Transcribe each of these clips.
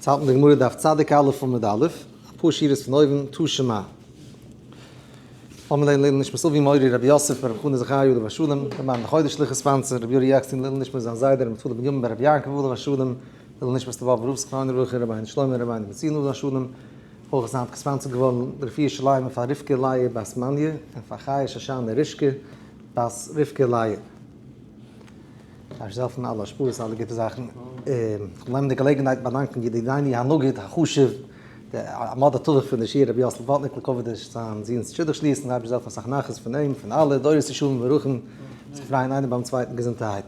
האלטן די גמרא דף צדיק א' עמוד א', אפאר שורות פון אויבן, תא שמע. לאמיר לערנען לעילוי נשמת אבי מורי רבי יוסף ברב חנא זכריה עליו השלום, דער מאן דחודש לוחות sponsor, רבי יורי עקשטיין לעילוי נשמת זיין זיידע רבי נפתלי בנימין ברבי יעקב עליו השלום, לעילוי נשמת לבוב רב זכרונו לברכה רבינו שלמה רבינו בנציון עליו השלום, אויך איז היינט גע sponsor ט געווארן רפואה שלימה פאר רבקה לאה בת מניה און פאר חיה שושנה רשקה בת רבקה לאה. דארפסט העלפן אלע השפעות אלע גוטע זאכן, איך וויל נעמען די געלעגנהייט באדאנקען ידידינו הנגיד החשוב די עמוד התווך פון די שיעור רבי יאסל וואלדניק לכבוד זיין זוהן'ס שידוך שליסן, אייבערשטער זאל העלפן אסאך נחת פון אים פון אלע דורות ישרים וברכים זיך פרייען איינער ביים צווייטן געזונטערהייט.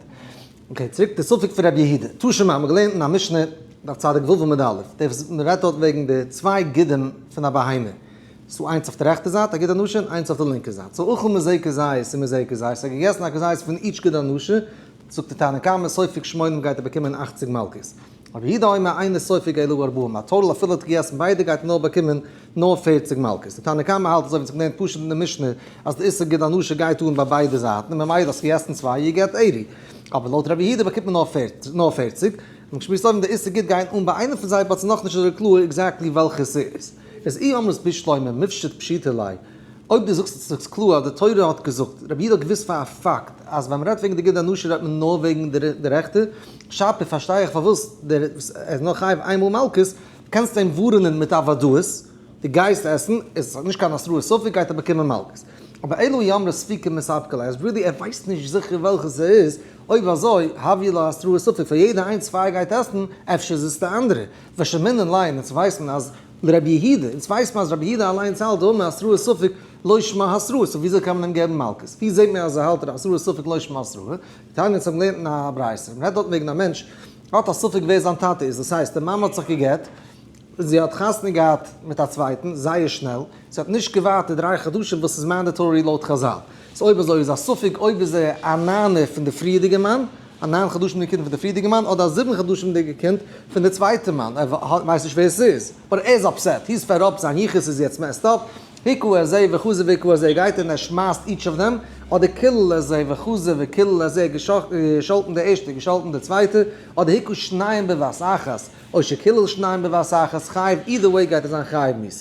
okay צוריק די ספק פון רבי יהודה, תא שמע האמיר געלערנט אין א משנה דף צדיק ו' עמוד א', די וואס מען רעדט דארט וועגן די צוויי גידים פון א בהמה, ס'דא איינס אויף די רעכטע זייט א גיד הנשה און איינס אויף די לינקע זייט, סאו אכל מזה כזית ומזה כזית, ער האט געגעסן א כזית פון each גיד הנשה, זאגט די תנא קמא סופג שמונים גייט ער באקומען אכציג מלקות. רבי יהודה אומר אינו סופג אלא ארבעים, א total אפילו ער האט געגעסן ביידע גייט ער נאר באקומען נאר פערציג מלקות. די תנא קמא האלט אזוי ווי אונז האבן געלערנט פשוט אין די משנה אז די איסור גיד הנשה גייט אן ביי ביידע זייטן און ממילא האסט געגעסן צוויי you get 80. אבער לויט רבי יהודה באקומט מען נאר פערציג. און געשמועסט אויבן די איסור גיד גייט אן ביי איינע פון זיי but ס'איז נאכנישט אזוי קלאר exactly וועלכע ס'איז. איז אי אמרת בשלמא מפשט פשיטא ליה, אויב דו זאגסט עס איז קלאר אז די תורה האט געזאגט, רבי יהודה האט געוואוסט פאר א פאקט אז ווען מ'רעדט וועגן די גיד הנשה רעדט מען נאר וועגן די רעכטע, שפיר פארשטיי איך פארוואס דער ער איז נאר חייב איינמאל מלקות, קענסט אים ווארענען מיט א וודאות, דו גייסט עסן, עס איז נישט קיין התראת ספק גייט ער באקומען מלקות. אבער אלא אי אמרת ספיקא מספקא ליה, אז really ער ווייסט נישט זיכער וועלכע ס'איז, אויב אזוי הויא לה התראת ספק פאר יעדע איינס פאר ער גייט עסן, אפשר איז עס די אנדערע. ושמעינן ליה, אונז ווייסט מען אז לרבי יהודה, אונז ווייסט מען אז רבי יהודה אליינס האלט דאמר התראת ספק לא שמה התראה, so וויאזוי קען מען אים געבן מלקות? ווי זעט מען אז ער האלט התראת ספק לא שמה התראה? תניא אונז האבן געלערנט אין א ברייתא, מען רעדט דארט וועגן א מענטש האט א ספק ווער זיין טאטע איז, דאס הייסט די מאמע האט זיך גע'גט, זי האט חתונה געהאט מיט א צווייטן זייער שנעל, זי האט נישט געווארט די דריי חדשים וואס איז mandatory לויט חזל, so אויב אזוי איז א ספק אויב איז ער א ניינער פון די פריערדיגע מאן, א ניין חדשים'דיגע קינד פון די פריערדיגע מאן, אדער א זיבן חדשים'דיגע קינד פון די צווייטע מאן, ער ווייסט נישט ווער עס איז, but ער איז upset, he is fed up, זיין יחוס איז יעצט messed up, הכה את זה וחזר והכה את זה, גייט און ער שמייסט each of them, אדער קילל את זה וחזר וקילל את זה, געשאלטן די ערשטע, געשאלטן די צווייטע, אדער הכה שניהם בבת אחת, או שקילל שניהם בבת אחת, חייב, either way גייט ער זיין חייב מיתה.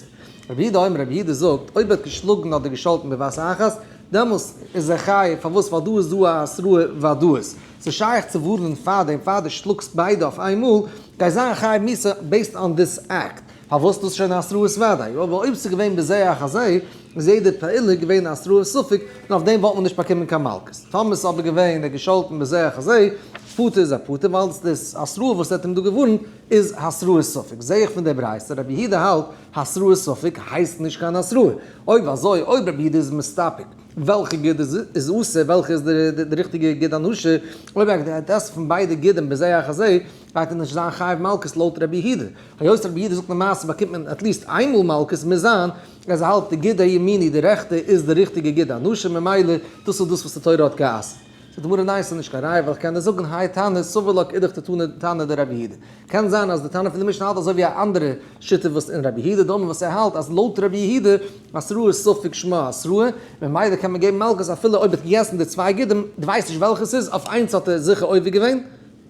רבי יהודה אומר, רבי יהודה זאגט, אויב ער האט געשלאגן אדער געשאלטן בבת אחת, דעמאלס איז ער חייב, פארוואס? ווייל דא איז דא א התראה ודאות. ס'איז שייך צו ווארענען פארדעם, פאר דו שלאגסט ביידע אויף איינמאל, גייסט זיין חייב מיתה based on this act. פארוואס? דאס איז שוין א התראת ודאי. אבער אויב ס'איז געווען בזה אחר זה, איז יעדע פעולה געווען א התראת ספק, און אויף דעם וואלט מען נישט באקומען קיין מלקות. טאמער ס'איז אבער געווען ער געשאלטן בזה אחר זה, פטור איז ער פטור, ווייל דאס התראה וואס ער האט אים דא געווארנט איז התראת ספק. זעה איך פון דער ברייתא, רבי יהודה האלט, התראת ספק הייסט נישט קיין התראה. אויב אזוי, אויב רבי יהודה איז מסתפק וועלכע גיד איז אסור, וועלכע איז די ריכטיגע גיד הנשה, אויב ער גייט עסן פון ביידע גידים בזה אחר זה, גייט ער נישט זיין חייב מלקות לויט רבי יהודה. היות רבי יהודה זאגט למעשה באקומט מען at least איינמאל מלקות, מוז זיין אז ער האלט די גיד הימיני, די רעכטע, איז די ריכטיגע גיד הנשה, ממילא דאס איז דאס וואס די תורה האט גע'אסר'ט. זאגט די גמרא ניין ס'איז נישט קיין ראיה ווייל איך קען דיר זאגן האי תנא סבר לה כאידך דתנא דרבי יהודה. קען זיין אז די תנא פון די משנה האלט אזוי ווי א אנדערע שיטה וואס אין רבי יהודה דאמר וואס ער האלט אז לויט רבי יהודה התראת ספק שמה התראה ממילא קען מען געבן מלקות אפילו אויב ער האט געגעסן די צוויי גידים דו ווייסט נישט וועלכע ס'איז אויף איינס האט ער זיכער עובר געווען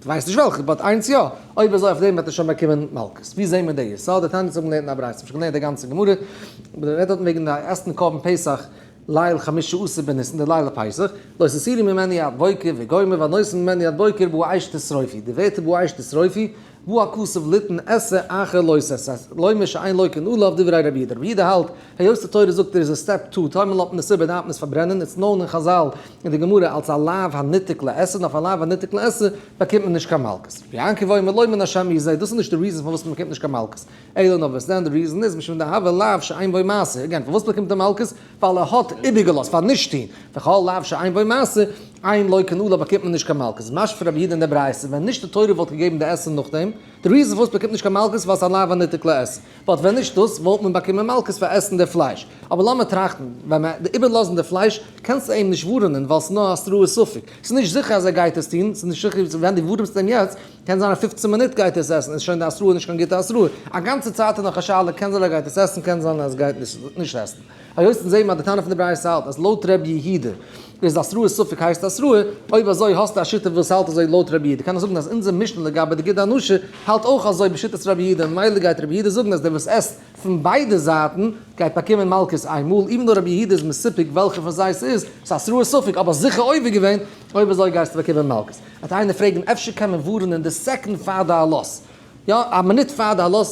דו ווייסט נישט וועלכע but איינס יא אויב אזוי אויף דעם וועט ער שוין באקומען מלקות ווי זעהן מיר די יסוד דתניא האבן געלערנט אין א ברייתא שוין געלערנט די גאנצע גמרא אבער רעדט דארטן וועגן די עסן קרבן פסח ליל חמשה עשר בניסן די ליל הפסח, לא תותירו ממנו עד בוקר וגומר והנותר ממנו עד בוקר באש תשרופו, די ווערטער באש תשרופו, בא הכתוב ליתן עשה אחר לא תעשה, לומר שאין לוקין עליו דברי רבי יהודה, רבי יהודה האלט, היות די תורה זאגט ער איז א step two, טאמער לאזט מען עס איבער דארף מען עס פארברענען, it's known אין חזל אין די גמרא אלס א לאו הניתק לעשה, און אויף א לאו הניתק לעשה באקומט מען נישט קיין מלקות. רבי יעקב אומר לא מן השם הוא זה, דאס איז נישט די reason פארוואס מען באקומט נישט קיין מלקות, אלא נאר וואס דען די reason איז משום דהוה לאו שאין בו מעשה, again פארוואס באקומט ער מלקות? ווייל ער האט איבערגעלאזט פאר נישט טון, וכל לאו שאין בו מעשה, אין לוקין עליו באקומט מען נישט קיין מלקות, משמע פון רבי יהודה אין די ברייתא, ווען נישט די תורה וואלט געגעבן די עשה נאכדעם, די reason פארוואס באקומט נישט קיין מלקות ווייל ס'איז א לאו הניתק לעשה, but ווען נישט דאס וואלט מען באקומען מלקות פאר עסן די פלייש, אבער לאמיר טראכטן, ווען מען איבערלאזן די פלייש קענסטו אים נישט ווארענען ווייל ס'איז נאר התראת ספק, ס'איז נישט זיכער אז ער גייט עס טון, ס'איז נישט זיכער ווען דו ווארענסט אים יעצט, קען זיין אין פופצן מינוט גייט ער עס עסן, איז שוין די התראה נישט קיין גוטע התראה. א גאנצע צייט איז נאך א שאלה, קען זיין ער גייט עס עסן, קען זיין אז גייט נישט עסן. היות אונז זעהן אז די תנא פון די ברייתא האלט אז לויט ר' יהודה איז התראת ספק הייסט התראה, אויב אזוי האסטו א שיטה וואס האלט אזוי לויט ר' יהודה, קען איך זאגן אז אונזער משנה לגבי די גיד הנשה האלט אויך אזוי בשיטת ר' יהודה, ממילא גייט ר' יהודה זאגן אז דער וואס עסט פון ביידע זייטן גייט באקומען מלקות איינמאל, even though רבי יהודה איז מסופק וועלכע פון זיי ס'איז, ס'איז התראת ספק, אבער זיכער עובר געווען, אויב אזוי גייסטו באקומען מלקות. וועט איינער פרעגן אפשר קען מען ווארענען די second פאר די עלות, יא א מינוט פאר די עלות,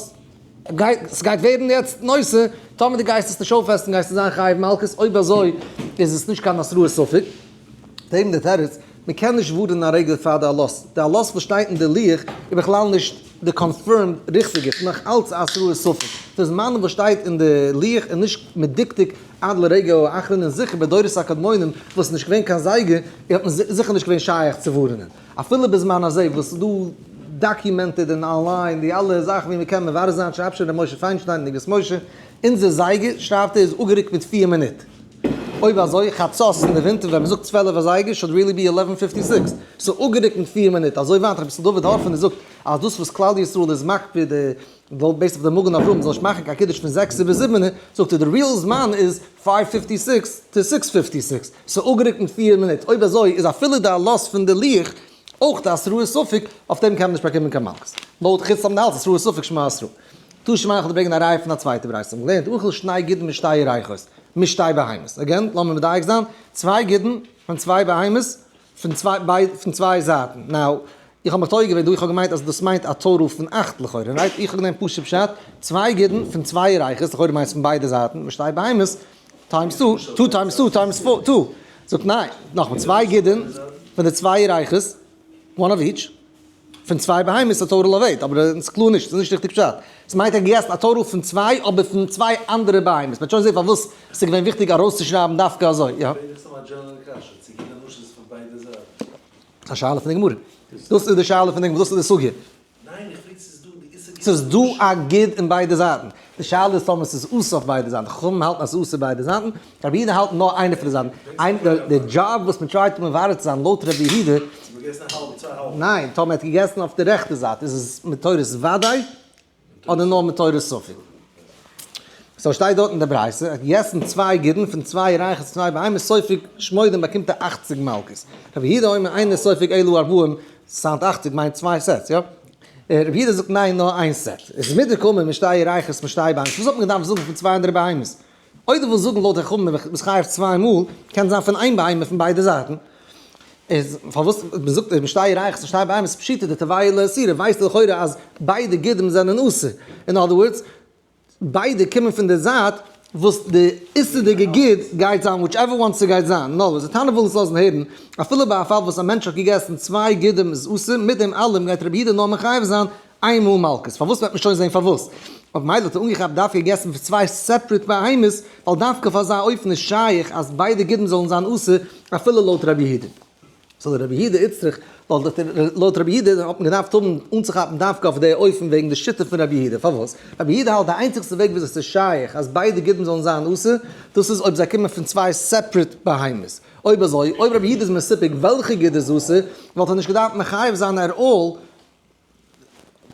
גייט ס'גייט ווערן יעצט נושא, טאמער דו גייסט עס נישט אויפעסן גייסטו זיין חייב מלקות, אויב אזוי איז עס נישט קיין התראת ספק. דעם די תירוץ, מען קען נישט ווארענען א רגע פאר די עלות, די עלות וואס שטייט אין די לוח איז בכלל נישט די confirmed ריכטיגע, ס'איז נאך אלץ א התראת ספק, די זמנים וואס שטייט אין די לוח איז נישט מדוקדק עד לרגע האחרון און זיכער בדורות הקדמונים וואס איז נישט געווען קיין זייגער האט מען זיכער נישט געווען שייך צו ווארענען אפילו בזמן הזה וואס איז דא documented און אנליין די אלע זאכן ווי מען קען מברר זיין שרייבט שוין ר' משה פיינשטיין אין אגרות משה אונזער זייגער שרייבט ער איז אפגערוקט מיט 4 מינוט. אויב אזוי, חצות אין די ווינטער ווען מ'זאגט 12 אזייגער should really be 11:56, ס'איז אפגערוקט מיט 4 מינוט, אזוי ווייט רבי ישראל דוד הארפענער זאגט אז דאס וואס כלל ישראל איז מקפיד לויט based אויף די מגן אברהם זאל נישט מאכן קיין קידוש פון זעקס איבער זיבענע, זאגט ער די real זמן איז 5:56 to 6:56, ס'איז אפגערוקט מיט 4 מינוט, אויב אזוי איז אפילו די עלות פון די לוח אויך די התראת ספק, אויף דעם קען מען נישט באקומען קיין מלקות. לויט חוץ לאמיר האלט התראת ספק שמה התראה. תא שמע איך וועל ברענגען א ראיה פון א צווייטע ברייתא, מ'האט געלערנט אכל שני גידין משתי ירכות, משתי בהמות. Again, לאמיר מדייק זיין, צוויי גידין פון צוויי בהמות, פון צוויי ביי פון צוויי זייטן. Now, איך האב מיך טועה געווען דא, איך האב געמיינט אז דאס מיינט א total פון אכט לכאורה, right? איך האב גענומען פשוט פשט, צוויי גידין פון צוויי ירכות, לכאורה מיינט עס פון ביידע זייטן, משתי בהמות, times two, two times two times four, two. זאגט ניין, נאכאמאל, צוויי גידין פון די צוויי ירכות, one of each. פון צוויי בהמות איז א total of eight, אבער עס איז קלאר נישט, עס איז נישט ריכטיג פשט. עס מיינט ער האט געגעסן א total פון צוויי אבער פון צוויי אנדערע בהמות. מען וועט שוין זען פארוואס עס איז געווען וויכטיג ארויסצושרייבן דווקא אזוי. יא. פרעג איך סתם א general קשיא, צו גיד הנשה איז פון ביידע זייטן. א שאלה פון די גמרא. דאס איז די שאלה פון די גמרא, דאס איז די סוגיא. ניין, איך פרעג ס'איז דא די איסור גיד ס'איז דא א גיד אין ביידע זייטן. די שאלה איז טאמער ס'איז אסור אויף ביידע זייטן. חכמים האלטן אז ס'איז אסור ביידע זייטן, רבי יהודה האלט נאר איינע פון די זייטן. איין די דזשאב וואס מען try ט מברר צו זיין לויט רבי יהודה. צו מ'האט געגעסן א האלבע, צוויי האלבע. ניין, טאמער ער האט געגעסן אויף די רעכטע זייט איז עס מתורת ודאי אדער נאר מתורת ספק. So שטייט דארט אין די ברייתא, ער האט געגעסן צוויי גידין פון צוויי ירכות צוויי בהמות סופג שמונים באקומט ער 80 מלקות. רבי יהודה אומר אינו סופג אלא ארבעים, sound 80 מיינט צוויי sets, יא? רבי יהודה זאגט ניין נאר איין set. עס איז מדקאמר משתי ירכות משתי בהמות. וואס האט מען געדארפט זאגן פון צוויי אנדערע בהמות? אויב דו ווילסט זאגן לויט די חכמים וואס חייב צוויי מאל, קען זיין פון איין בהמה פון ביידע זייטן. איז פארוואס מען זאגט משתי ירכות משתי בהמות פשיטא דתיבעי לאיסורא, ווייסטו לכאורה אז ביידע גידים זענען אסור. In other words, ביידע קומען פון די זייט וואס די איסור'דיגע גיד גייט זיין, whichever one ס'גייט זיין. נאר וואס די תנא וויל אונז לאזן הערן, אפילו ביי א פאל וואס א מענטש האט געגעסן צוויי גידים איז אסור, מיט דעם אלעם גייט רבי יהודה נאר מחייב זיין איין מאל מלקות. פארוואס וועט מען שוין זען פארוואס. אבער מילא האט ער אנגעכאפט דווקא געגעסן פון צוויי separate בהמות, ווייל דווקא אויף אזא אופן איז שייך אז ביידע גידים זאלן זיין אסור אפילו לויט רבי יהודה. So רבי יהודה איצטריך, לויט רבי יהודה האט מען געדארפט האבן אנצוכאפן דווקא אויף די אופן וועגן די שיטה פון רבי יהודה. פארוואס? רבי יהודה האלט די איינציגסטע וועג וויאזוי ס'איז שייך אז ביידע גידים זאלן זיין אסור, דאס איז אויב זיי קומען פון צוויי separate בהמות. אויב אזוי, אויב רבי יהודה איז מסופק וועלכע גיד איז אסור, וואלט ער נישט געדארפט מחייב זיין at all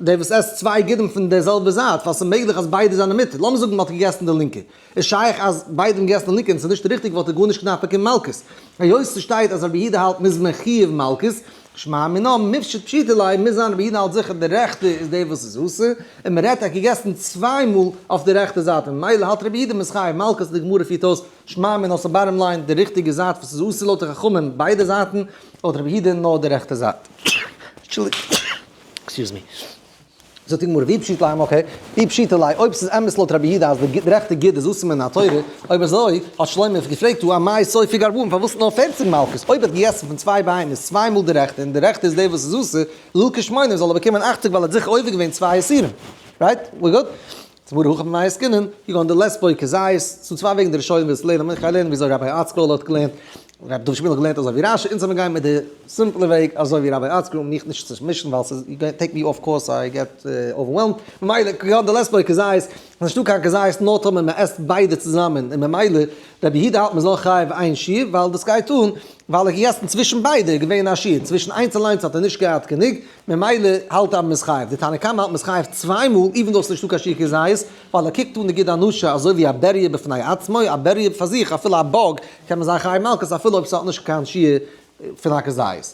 דער וואס עסט צוויי גידים פון דער זעלבער זייט, ווייל ס'איז מעגליך אז ביידע זענען מותר. לאמיר זאגן מ'האט געגעסן די לינקע. איז שייך אז ביידע האבן געגעסן די לינקע און ס'איז נישט ריכטיג וואלט ער גארנישט געדארפט באקומען מלקות. היות ס'שטייט אז רבי יהודה האלט מ'איז מחויב מלקות, שמע מינה מיפשט פשיטא ליה, מוז זיין רבי יהודה האלט זיכער די רעכטע איז דער וואס איז אסור, און מ'רעדט ער האט געגעסן צוויי מאל אויף די רעכטע זייט און ממילא האלט רבי יהודה מ'איז חייב מלקות, די גמרא פירט אויס שמע מינה so bottom line די ריכטיגע זייט וואס איז אסור לויט די חכמים ביידע זייטן, לויט רבי יהודה נאר די רעכטע זייט. Excuse me. זאגט די גמרא, ואי פשיטא ליה, okay, ואי פשיטא ליה, אויב ס'איז אמת לויט רבי יהודה אז די רעכטע גיד איז אסור מן התורה, אויב אזוי, האט שלמה געפרעגט הא אמאי סופג ארבעים, פארוואס נאר 40 מלקות? אויב ער האט געגעסן פון צוויי בהמות צוויי מאל די רעכטע און די רעכטע איז די וואס איז אסור, לילקי שמונים זאל ער באקומען 80 ווייל ער האט זיכער עובר געווען צוויי איסורים. Right? We good? גמרא הכא במאי עסקינן, כגון דלית בו כזית, ס'דא צוויי וועגן די ראשונים ווי עס לערנען, איך גיי לערנען וויאזוי רבי ArtScroll האט געלערנט, רבי דוד שפירא האט געלערנט אזוי ווי רש"י, אונז זאל מיר גיין מיט די סימפלע וועג אזוי ווי רבי ArtScroll, מיך נישט צו מישן ווייל ס'איז you gonna take me off course I get overwhelmed, ממילא כגון דלית בו כזית, ס'איז נישטא קיין כזית נאר טאמער מ'עסט ביידע צוזאמען, און ממילא רבי יהודה האלט מ'איז נאר חייב איין שיעור ווייל דאס גייט אן. ווייל ער האט געגעסן צווישן ביידע איז געווען א שיעור, צווישן איינס אליינס האט ער נישט געהאט גענוג, ממילא האלט אז מ'איז חייב. די תנא קמא האלט מ'איז חייב צוויי מאל, even though ס'איז נישטא קיין שיעור כזית, ווייל ער קוקט אן די גיד הנשה אזוי ווי א בריה בפני עצמו, א בריה פאר זיך, אפילו א bug קען מען זיין חייב מלקות אפילו אויב ס'האט נישט קיין שיעור פון א כזית.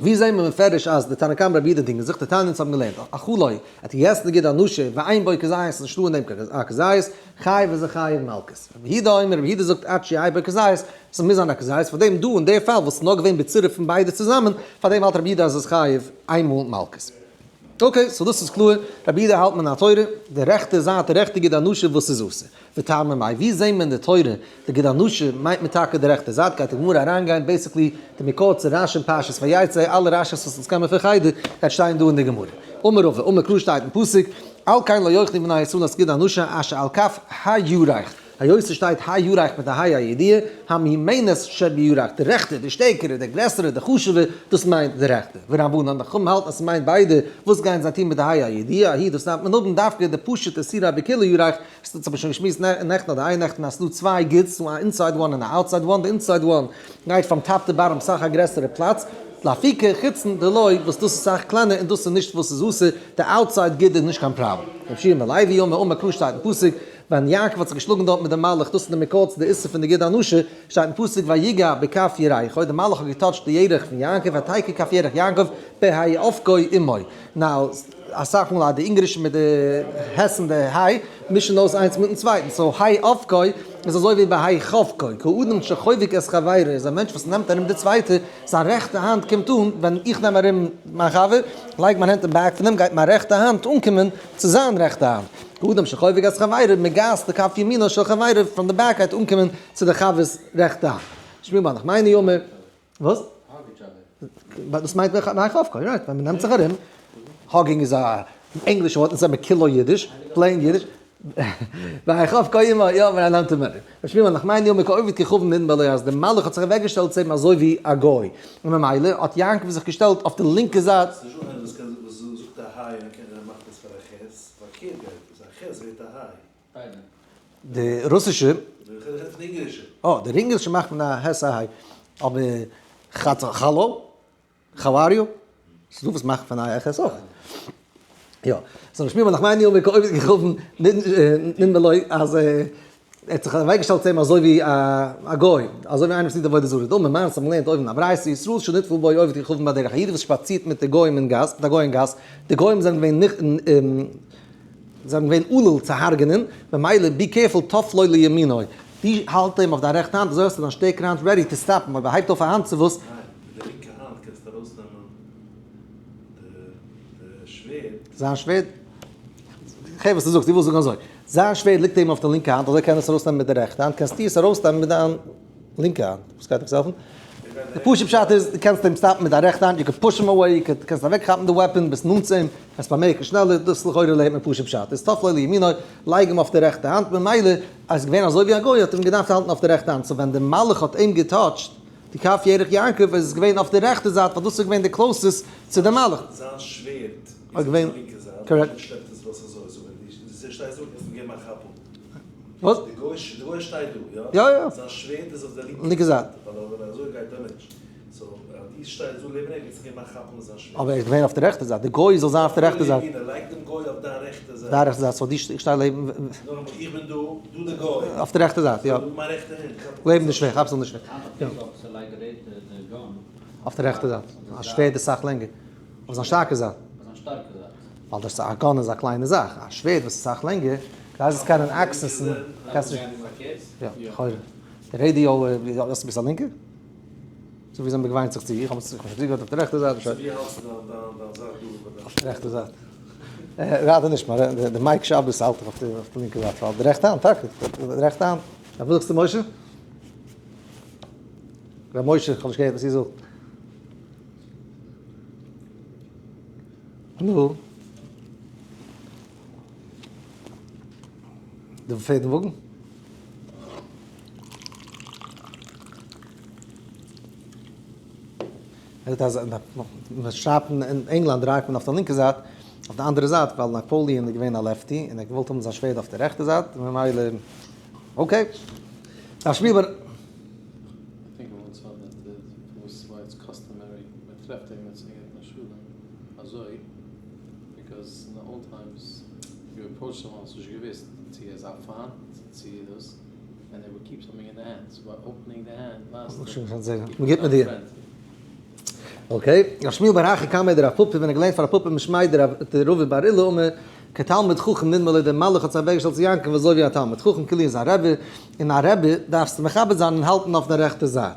ווי זעהן מיר מפרש אז די תנא קמא רבי יהודה דינגען זיך? דתניא אונז האבן געלערנט אכלו האט געגעסן די גיד הנשה ואין בו כזית ס'איז נישטא אין דעם קיין א כזית, חייב איז ער חייב מלקות. רבי יהודה אומר רבי יהודה זאגט עד שיהא בו כזית, ס'מוז זיין א כזית, פאר דעם דא אין די פאל וואס ס'איז נאר געווען בצירוף פון ביידע צוזאמען, פאר דעם האלט רבי יהודה אז עס איז חייב איינמאל מלקות. okay, so דאס איז קלאר, רבי יהודה האלט מן התורה, די רעכטע זייט, די רעכטע גיד הנשה וואס איז אסור. וטעמא מאי, ווי זעהן מיר אין די תורה די גיד הנשה מיינט מען טאקע די רעכטע זייט, גייט די גמרא אריינגיין basically די מקור צו רשי אין פרשת ויצא, אלע רשי'ס וואס אונז קען מען פון חדר גייט שטיין דא אין די גמרא. אמר רבא, אמר קרא שטייט אין פסוק, על כן לא יאכלו בני ישראל את גיד הנשה אשר על כף הירך, היות עס שטייט הירך מיט א ה' הידיעה, המהימנת שבירך, די רעכטע, די שטערקערע, די גרעסערע, די חשוב'ע, דאס מיינט די רעכטע. ורבנן, די חכמים האלטן אז ס'מיינט ביידע, וואס גייען זיי טון מיט די ה' הידיעה, ההיא דאס דארף מען האבן דווקא די פשוט'ע סירא בכולא ירך, דאס האב איך שוין געשמועסט נעכטן אדער אייערנעכטן אז ס'דא צוויי גיד'ס, ס'דא א inside one און א outside one, די inside one גייט from top to bottom סאך א גרעסערע פלאץ, לאפוקי חיצון דלא וואס דאס איז סאך קלענער און דאס איז נישט וואס איז אסור, די outside גיד איז נישט קיין פראבלעם. רבי יהושע בן לוי אומר אמר קרא שטייט אין פסוק, ווען יעקב האט זיך געשלאגן דארט מיט די מלאך, דאס איז די מקור צו די איסור פון די גיד הנשה, שטייט אין פסוק ויגע בכף ירכו, די מלאך האט געטאטשט די ירך פון יעקב, ותקע כף ירך יעקב בהאבקו עמו. now, אסאך מאל אז די אונגארישע מיט די העסן די היי מישן אויס איינס מיטן צווייטן, so היאבקו איז אזוי ווי בהיחבקו, כאדם שחובק את חברו איז א מענטש וואס נעמט ארום די צווייטע, זיין רעכטע האנט קומט אן, ווען איך נעם ארום מיין חבר, לייג מיין הענט אין back פון אים, גייט מיין רעכטע האנט אנקומען צו זיין רעכטע האנט. כאדם שחובק את חברו, מגעת לכף ימינו של חברו, פון די back גייט אנקומען צו די חבר'ס רעכטע האנט. שמואל בר נחמני אומר, וואס? דאס מיינט בהיחבקו, right, ווען מ'נעמט זיך ארום, hugging איז א ענגלישע ווארט, אונז זעמיר כולו אידיש, plain אידיש, בהיחבקו עמו, יא, ווען ער נעמט אים ארום. שמואל בר נחמני אומר כעובד כוכבים נדמה לו אז די מלאך האט זיך אוועקגעשטעלט צו אים אזוי ווי א גוי, און ממילא האט יעקב זיך געשטעלט אויף די לינקע זייט. ס'נישט דא איינער וואס קען וואס זאגט א היי און קען ער מאכט עס פאר א ח', פארקערט גייט עס, א ח' ווערט א היי. ביידע. די רוסישע. איך רעד פון די אונגארישע. אה, די אונגארישע מאכט מען א ה' א היי. אבער hello? How are you? ס'איז דא וואס מאכן פון א ח' אויך. יא. so שמואל בר נחמני אומר כעובד כוכבים נדמה לו אז ער האט זיך אוועקגעשטעלט צו אים אזוי ווי א גוי, אזוי ווי איינער וואס דינט עבודה זרה. דאמר מר, האט מען געלערנט אויבן א ברייתא, ישראל שנטבל בו עובד כוכבים בדרך, א איד וואס שפאצירט מיט די גוים אין גאס, מיט א גוי אין גאס, די גוים זענען געווען זענען געווען עלול צו הרג'נען, ממילא be careful טפלו לימינו, דו האלט אים אויף דיין רעכטע האנט אזוי האסטו דיין שטערקערע האנט ready to stop אים אויב ער הייבט אויף א האנט צו וואס. ניין, מיט די לינקע האנט קענסטו ארויסנעמען די שווערד. זיין שווערד? כ'הער וואס דו זאגסט, דו ווילסט זאגן אזוי, זיין שווערד ליגט אים אויף די לינקע האנט, אזוי קען ער עס ארויסנעמען מיט די רעכטע האנט, קענסטו עס ארויסנעמען מיט דיין לינקע האנט, וואס גייט דיך עס העלפן? די פשוט פשט איז, דו קענסט אים stop ן מיט דיין רעכטע האנט, you can push him away, דו קענסט אוועקכאפן די weapon, ביסט נאנט צו אים, קענסט באמערקן שנעלער, דאס לכאורה לערנט מען פשוט פשט, איז טפלו לימינו, לייג אים אויף די רעכטע האנט, ממילא אז געווען אזוי ווי א גוי האט אים געדארפט האלטן אויף די רעכטע האנט, so ווען די מלאך האט אים געטאטשט די כף ירך יעקב איז עס געווען אויף די רעכטע זייט ווייל דאס איז געווען די closest צו די מלאך. זיין שווערד איז אויף די לינקע זייט, און ער שלעפט עס ארויס אזוי, so ווען דו שטייסט דא קענסטו אים געבן א כאפ אפ. וואס? די גוי שטייט דא, יא? יא יא. זיין שווערד איז אויף די לינקע זייט. ווייל אזוי גייט דער מענטש. so אז דו שטייסט דא לעבן אים קענסטו געבן א כאפ אן זיין שווערד. אבער ער איז געווען אויף די רעכטע זייט, די גוי זאל זיין אויף די רעכטע זייט. לייג דעם גוי אויף דיין רעכטע זייט. דיין רעכטע זייט, so דו איך שטיי לעבן. נאכאמאל, איך בין דא, דא די גוי. אויף די רעכטע זייט, יא. מיין רעכטע הענט. לעבן די שווערד, כאפסט אן די שווערד. אויף די רעכטע זייט. א שווערד איז סאך לענגער. אויף זיין שטארקע זייט. ווייל דאס א gun איז א קליינע זאך. א שווערד וואס איז סאך לענגער, כדי זאלסט קענען access ן, קענסט נישט. יא, לכאורה. די רעדיא, האסט עפעס א לינקע? אזוי ווי זיי באגעוויינט זיך צו, איך האב זיך צוגעהערט אויף די רעכטע זייט. so ווי האלטסטו דיין דיין זאך דא? אויף די רעכטע זייט. ראטע נישט מער, די mic שבת האלט איך אויף די לינקע זייט, ווייל די רעכטע האנט, טאקע, די רעכטע האנט. וואס זאגסטו משה? ר' משה, איך האב נישט געהערט וואס איר זאגט. נו? די פערד און וואגן? ער זאגט אז מען שרייבט אין ענגלאנד דרייווט מען אויף די לינקע זייט, אויף די אנדערע זייט ווייל נאפאליען איז געווען א lefty און ער האט געוואלט האבן זיין שווערד אויף די רעכטע זייט ממילא okay. א שמועל. approach someone האסט נישט געוויסט צו ער איז א פיינט צו דאס, and they would keep something in the hand, so by opening the hand ווייזט ער מען גיבט מיט דיר. Okay, רב שמואל בר אחא קמיה דרב פפא, ווען ער געלערנט פאר רב פפא משמיה דרבא בר עולא אמר, כתלמיד חכם נדמה לו, דער מלאך האט זיך אוועקגעשטעלט צו יעקב אזוי ווי א תלמיד חכם כאילו איז א רבי, און א רבי דארפסטו מכבד זיין און האלטן אויף די רעכטע זייט.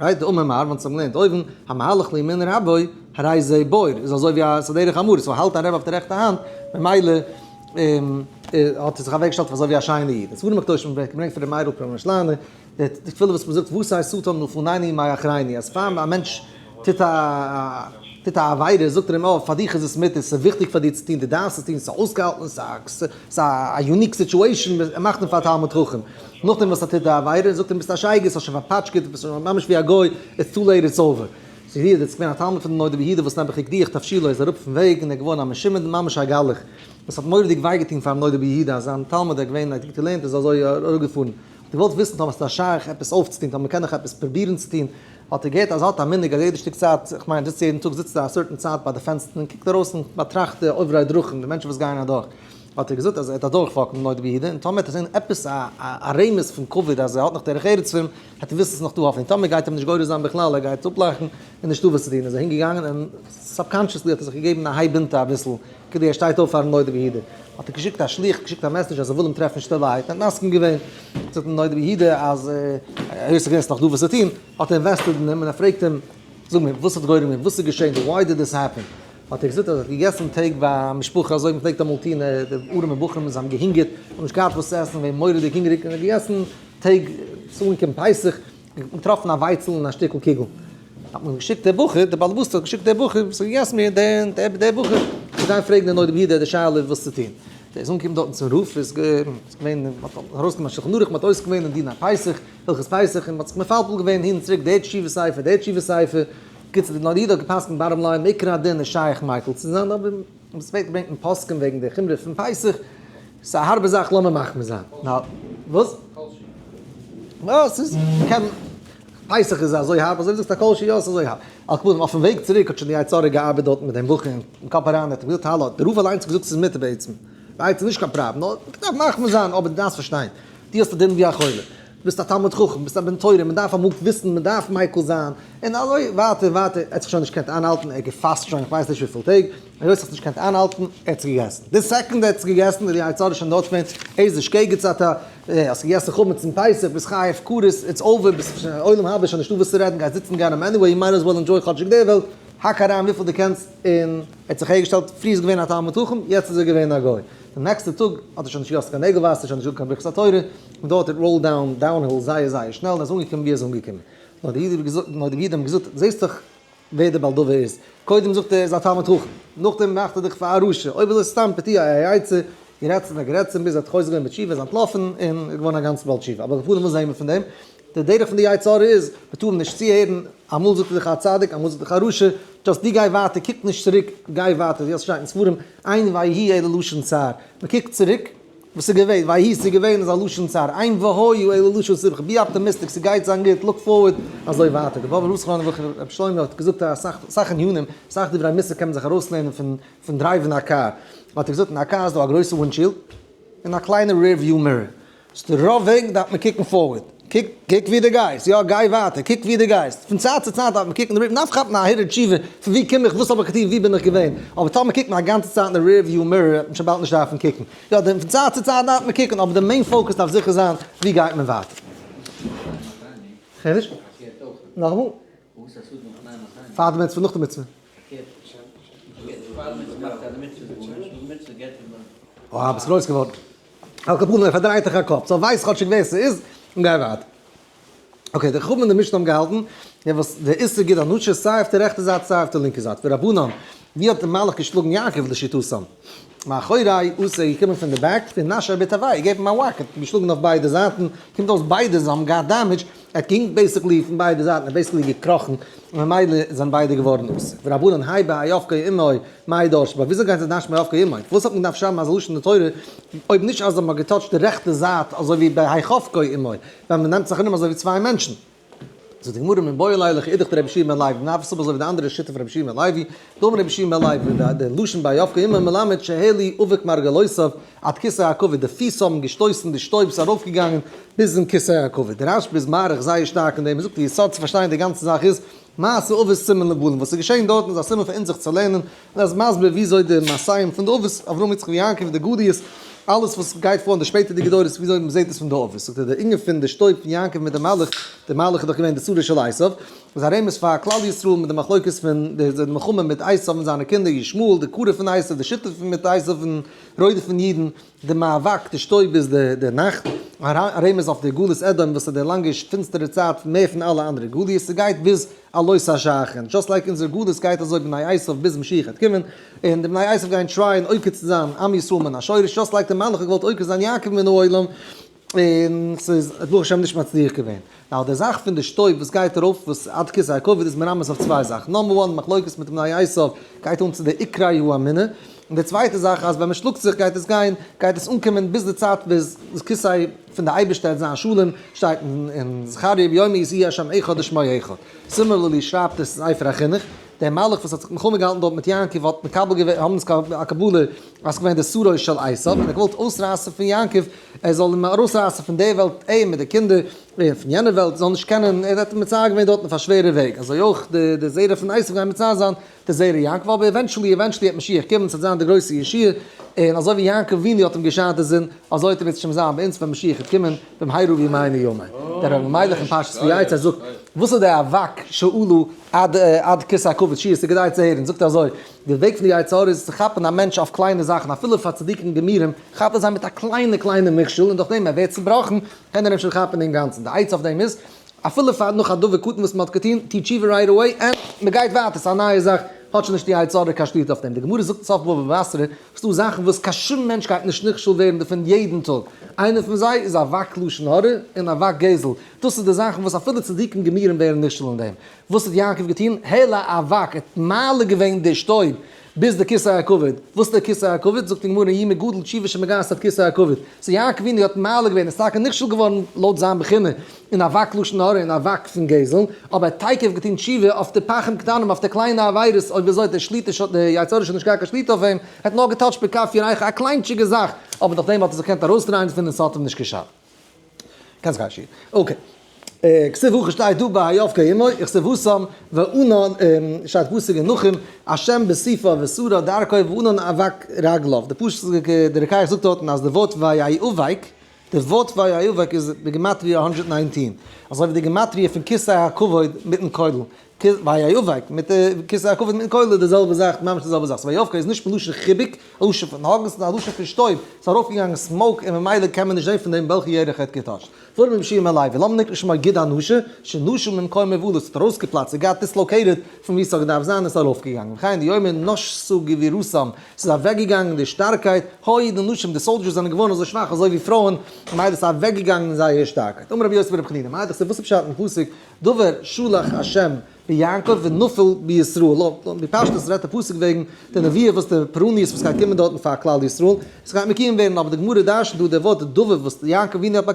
Right, דאמר מר, וואס האבן געלערנט אויבן, המהלך לימין רבו, הרי זה בור, איז אזוי ווי א ס'דרך אמור, so האלט א רבי אויף די רעכטע האנט, ממילא האט ער זיך אוועקגעשטעלט אזוי ווי א שיינע איד. אין ספרים הקדושים ווערט געברענגט פון ר' מאיר'ל פרעמישלאנער, די תפילה וואס מ'זאגט ותן שטן מלפנינו ומאחרינו, אז פאר א מענטש טוט א טוט א עבירה זאגט ער אים אויף, פאר דיך איז עס מותר, ס'איז וויכטיג פאר דיר צו טון, דו דארפסט עס טון, ס'איז אויסגעהאלטן, ס'איז א unique situation, ער מאכט אים פאר א תלמיד חכם. נאכדעם וואס ער טוט די עבירה זאגט ער אים ביסט א שייגעץ, האסט שוין פארפאטשקעט, ביסט שוין ממש ווי א גוי, it's too late, it's over. ס'איז ידוע, ס'איז געווען א תלמיד פון די נודע ביהודה וואס נעבעך הקדיח תבשילו איז אראפ פון וועג און ער איז געווארן א משומד ממש א גלח. עס האט מורא'דיג וויי געטון פארן נודע ביהודה אז זיין תלמיד ער געווען א גוטע לערנט איז אזוי אראפגעפארן. האט ער געוואלט וויסן טאמער ס'איז א שייך עפעס אויפצוטון טאמער מ'קען נאך עפעס פרובירן צו טון, האט ער געהערט אז ער האט א מנהג אז יעדע שטיק צייט, איך מיין זיצט יעדן טאג זיצט ער א certain צייט ביי די פענסטער און קוקט ארויס און באטראכט די עוברי דרכים די מענטשן וואס גייען אדורך, האט ער געזאגט אז ער וועט אדורך walk ן דעם נודע ביהודה און טאמער וועט ער זען עפעס א א רמז פון כבוד אז ער האט נאך דרך ארץ פון אים, וועט ער וויסן ס'איז נאך דא האפענונג, טאמער גייט אים נישט גורס זיין בכלל ער גייט אפלאכן איז נישטא וואס צו טון, איז ער אהינגעגאנגען און subconsciously האט ער זיך געגעבן א הייב אונטער אביסל כדי ער שטייט אויף פארן נודע ביהודה, האט ער געשיקט א שליח, געשיקט א message אז ער וויל אים טרעפן שטילערהייט, ער האט מסכים געווען, זאגט אים נודע ביהודה אז היות ער געווען ס'נאך דא וואס צו טון, האט ער invested אין אים און ער פרעגט אים, זאג מיר, וואס האט גורם געווען, וואס איז געשען דא, why did this happen? האט ער געזאגט אז ער האט געגעסן טעג ביי א משפחה אזוי ווי מ'פלעגט אמאל טון, די ארעמע בחורים זיי האבן געהונגערט, האבן נישט געהאט וואס צו עסן, געווען מורא'דיג הונגעריג און ער האט געגעסן טעג, ס'איז אנגעקומען פסח, געטראפן א ווייצל און א שטיקל קוגל, האט מען געשיקט דער בחור, דער בעל הבית האט געשיקט דער בחור וואס האט געגעסן מיר, דער דער בחור, צו גיין פרעגן דער נודע ביהודה די שאלה וואס צו טון. דער איז אנגעקומען דארטן צום רב, איז געווען, מען האט ארויסגענומען א שלחן ערוך, מען האט עוסק געווען אין דיני פסח, הלכות פסח, און מען האט זיך מפלפל געווען הין און צוריק, דער תשובה ספר, דער תשובה ספר, בקיצור דער נודע ביהודה האט גע'פסק'נט bottom line, מעיקר הדין איז שייך מיקל צו זיין, אבער עס ווערט געברענגט אין פוסקים וועגן די חומרא פון פסח, ס'איז א הארבע זאך לאמיר מחמיר זיין. נא, וואס? וואס איז? מ'קען, פסח איז אזוי הארב, אזוי ווי זאגסט א כל שהוא יא ס'איז אזוי הארב. על כל פנים אויפן וועג צוריק האט שוין די יצר הרע געארבעט דארטן מיט דעם בחור אין קאפ אריין, ער האט אים געזאגט האלא, דער רב אליינס האט געזאגט ס'איז מותר בעצם, ווייל ס'איז נישט קיין פראבלעם, נאר מ'דארף מחמיר זיין, אבער דו דארפסט פארשטיין, דו האסט א דין ווי א חולה, דו ביסט א תלמיד חכם, ביסט א בן תורה, מ'דארף אמאל וויסן, מ'דארף מיקל זיין, און אזוי ווייטער און ווייטער, ער האט זיך שוין נישט געקענט איינהאלטן, ער האט געפאסט שוין כ'ווייס נישט וויפיל טעג, היות האט נישט געקענט איינהאלטן, ער האט עס געגעסן. די second ער האט עס געגעסן איז די יצר הרע שוין דארט געווען, איזה שגץ אתה, האסט געגעסן חמץ אום פסח, ביסט חייב כרת, it's over, ביסט שוין עולם הבא, שוין נישטא וואס צו רעדן, גייסט זיצן גיהנום anyway, you might as well enjoy כאטשיג די וועלט, האק אריין וויפיל דו קענסט, און ער האט זיך אהערגעשטעלט, פריער איז געווען א תלמיד חכם, יעצט איז ער געווען א גוי. די נעקסטע טאג האט ער שוין נישט געגעסן קיין נעגל וואסער, שוין נישט געזאגט קיין ברכת התורה, און דארט האט roll down downhill זייער זייער שנעל, און ער איז אנגעקומען ווי ער איז אנגעקומען. נאר די אידן האבן געזאגט, זעסט דאך ווער דער בעל דבר איז, קודם זאגט ער ער איז א תלמיד חכם, נאכדעם מאכט ער דיך פאר א רשע, אויב אזוי סתם פתי' א עצה, גערעדט און גערעדט ביז ער האט חוזר געווען בתשובה, איז אנטלאפן און איז געווארן א גאנצער בעל תשובה, אבער על כל פנים וואס זעהן מיר פון דעם? די דרך פון די יצר הרע איז, מען טאר אים נישט צוהערן, אמאל זאגט ער דיך א צדיק, אמאל זאגט ער דיך א רשע, just דו גיי ווייטער, קוק נישט צוריק, גיי ווייטער, ווי עס שטייט אין ספרים, אין ויהי אלא לשון צער, מען קוקט צוריק, וואס איז געווען? ויהי ס'איז געווען איז א לשון צער, אין והיה אלא לשון שמחה, be optimistic, ס'גייט זיין גוט, look forward, אזוי ווייטער. דער באבער רב זכרונו לברכה רבי שלמה האט געזאגט אסאך אסאך ענינים, אסאך דברי מוסר קען מען זיך ארויסלערנען פון פון drive ן א קאר. האט ער געזאגט אין א קאר איז דא א גרויסע windshield און א קליינע rear view mirror, ס'איז די רוב וועגן דארף מען קוקן forward, קוק קוק ווי דו גייסט, יא גיי ווייטער, קוק ווי דו גייסט, פון צייט צו צייט דארף מען קוקן אין די rear, מ'דארף כאפן א הרהור תשובה, פון ווי קום איך, וואס האב איך געטון, ווי בין איך געווען, אבער טאמער קוקט מען א גאנצע צייט אין די rear view mirror וועט מען שוין באלד נישט דארפן קוקן, יא די פון צייט צו צייט דארף מען קוקן, אבער די main focus דארף זיכער זיין ווי גייט מען ווייטער. כ'הער נישט. נאכאמאל. פאר די מצוה נאך די מצוה. אה, ביסט גרויס געווארן. על כל פנים ער פארדרייט דיך א קאפ, so ווייס כאטשיג ווער ס'איז און גיי ווייטער. Okay, די חכמים אין די משנה האבן געהאלטן, דער וואס דער איסור גיד הנשה סיי אויף די רעכטע זייט סיי אויף די לינקע זייט, ורבנן, ווי האט דער מלאך געשלאגן יעקב לשיטתם? מאחורי אתא געקומען פון די back, ונשיה בתרווייהו, געגעבן אים א whack, האט געשלאגן אויף ביידע זייטן, קומט אויס ביידע זיי האבן געהאט damage, ער האט געהינקט basically פון ביידע זייטן, ער האט basically געקראכן, און ממילא זענען ביידע געווארן אסור. ורבנן האי בהיאבקו עמו מאי דרשו ביה, וויאזוי גייט זיך דרש'ן בהיאבקו עמו? וואס האט מען געדארפט שרייבן אזא לשון אין די תורה, אויב נישט אז מען האט געטאטשט די רעכטע זייט אזוי ווי בהיחבקו עמו, ווען מען נעמט זיך ארום אזוי ווי צוויי מענטשן? זאגט די גמרא מיבעי ליה לכאידך דרבי יהושע בן לוי, מ'דארף עס האבן אזוי ווי די אנדערע שיטה פון רבי יהושע בן לוי, דאמר רבי יהושע בן לוי, די לשון ויאבקו עמו מלמד שהעלו אבק מרגלותיו עד כסא הכבוד, די פיס האבן געשטויסן די שטויב ס'איז ארויפגעגאנגען ביזן כסא הכבוד. דער רשב"א איז מאריך זייער שטארק אין דעם, ער זאגט די יסוד צו פארשטיין די גאנצע זאך איז, מעשה אבות סימן לבנים, וואס איז געשען דארטן איז א סימן פאר אונז זיך צו לערנען, און ער איז מסביר וויאזוי די מעשיים פון די אבות, אברהם יצחק ויעקב, די גליות, אלעס וואס גייט פאר אין די שפעטערדיגע דורות, וויאזוי מען זעט עס פון די אבות. זאגט ער, די ענין פון די שטויב פון יעקב מיט די מלאך, די מלאך איז דאך געווען די שרו של עשיו, איז א רמז פאר כלל ישראל מיט די מחלוקת פון די מלחמה מיט עשיו און זיינע קינדער, ישמעאל, די קרוב פון עשיו, די שותף מיט עשיו און רודף'ן אידן, די מאבק, די שטויב איז די נאכט, א רמז אויף די גלות אדום וואס איז די לאנגע פינסטערע צייט מער פון אלע אנדערע גליות, ס'גייט ביז עלות השחר, just like אונזער גלות גייט אזוי בני עשיו ביז משיח וועט קומען, און די בני עשיו גייען try ען עוקר צו זיין עם ישראל מן השורש, just like די מלאך האט געוואלט עוקר זיין יעקב מן העולם, און ס'איז ברוך השם נישט מצליח געווען. Now די זאך פון די שטויב וואס גייט ארויף וואס עד כסא הכבוד איז מרמז אויף צוויי זאכן, number one מחלוקת מיט בני עשיו גייט אן צו די עיקרי האמונה, און די צווייטע זאך אז ווען מען שלאגט זיך גייט עס גיין גייט עס אנקומען ביז די צייט ביז די כסא פון די אייבערשטער וועט זיין שלום, שטייט אין זכריה ביום ההוא יהיה השם אחד ושמו אחד. Similarly שרייבט עס ספר החינוך, דער מלאך וואס האט זיך מלחמה געהאלטן דארט מיט יעקב האט מקבל געווען האבן עס א קבלה אז ס'געווען די שרו של עשיו און ער האט געוואלט אויסרייסן פון יעקב ער זאל אים ארויסרייסן פון די וועלט אים מיט די קינדער און פון יענע וועלט זאל נישט קענען ער האט מצער געווען דארטן אויף א שווערע וועג אזוי אויך די די זרע פון עשיו גייען מצער זיין די זרע יעקב אבער eventually eventually וועט משיח קומען ס'וועט זיין די גרויסע ישועה און אזוי ווי יעקב אבינו האט אים געשאדט די זון אזוי וועט שוין זיין ביי אונז ווען משיח וועט קומען במהרה בימינו אמן. דער רבי מיילעך אין פרשת ויצא זאגט וואס איז די אבק שעלו עד עד כסא הכבוד שיעור ס'איז כדאי צו הערן זאגט ער אזוי די וועג פון די יצר הרע איז צו כאפן א מענטש אויף קליינע זאכן אפילו פאר צדיקים גמורים כאפט ער זיי מיט א קליינע קליינע מכשול און דורך דעם ער ווערט צובראכן קען ער אים שוין כאפן אינגאנצן די עצה אויף דעם איז אפילו פאר נאך א דבר קטן וואס מען האט געטון טו תשובה right away און מען גייט ווייטער ס'איז א נייע זאך האט שוין נישט די יצר הרע קיין שליטה אויף דעם די גמרא זאגט סוף בבא בתרא ס'דא זאכן וואס קיין שום מענטש גייט נישט נכשל ווערן דערפון יעדן טאג איינע פון זיי איז אבק לשון הרע און אבק גזל דאס איז די זאכן וואס אפילו צדיקים גמורים ווערן נכשל אין דעם. וואס האט יעקב געטון? העלה אבק, ער האט מעלה געווען די שטויב ביז די כסא הכבוד. וואס איז דער כסא הכבוד? זאגט די גמרא אין יומא גדול תשובה שמגעת עד כסא הכבוד. So יעקב אבינו האט מעלה געווען, ער איז טאקע נכשל געווארן לויט זיין בחינה אין אבק לשון הרע און אבק פון גזל, אבער ער האט תיכף געטון תשובה אויף די פכים קטנים, אויף די קליינע עבירות, אויב אזוי האט דער שליטה ש די יצר הרע שוין נישט געהאט קיין שליטה אויף אים, ער האט נאר געטאטשט בכף ירכו א קליינטשיגע זאך, אבער נאכדעם האט ער זיך געקענט ארויסדרייען דערפון און ס'האט אים נישט געשאדט. קענסט גיין שיעור. Okay. כתיב הכא שטייט דא ויאבקו עמו, וכתיב התם וענן שטייט פסוק אין נחום, השם בסופה וסרה דרכו וענן אבק רגליו, די פסוק די רוקח זאגט דארטן אז די ווארט ויאבק, די ווארט ויאבק איז בגימטריא 119, אזוי ווי די גימטריא פון כסא הכבוד מיטן כולל, ויאבק מיט די כסא הכבוד מיטן כולל איז די זעלבע זאך, ממש די זעלבע זאך, so ויאבקו איז נישט מלשון חיבוק, א לשון פון hug ן, ס'איז א לשון פון שטויב, ס'איז ארויפגעגאנגען smoke און ממילא קען מען נישט זען פון דעם וועלכע ירך ער האט געטאטשט. פארן רבי יהושע בן לוי, למה נקרא שמו גיד הנשה, שנשל ממקומו ועלה, ס'האט ארויסגעפלאצט, ס'איז געהאט dislocated פון וואו ס'האט געדארפט זיין און ס'איז ארויפגעגאנגען, וכן דיומא נשתה גבורתם, ס'איז אוועקגעגאנגען די שטארקייט, היו די נשים, די soldiers זענען געווארן אזוי שוואך אזוי ווי פרויען, ממילא ס'איז אוועקגעגאנגען זייער שטארקייט. אמר רבי יוסי ברבי חנינא, מאי דכתיב וואס איז פשט אין פסוק דבר שלח השם ביעקב ונפל בישראל, בפשטות רעדט די פסוק וועגן די נבואה וואס די פורעניות וואס גייט קומען דארטן פאר כלל ישראל, עס גייט מקוים ווערן, אבער די גמרא דרש'נט דא די ווארט דבר וואס יעקב אבינו האט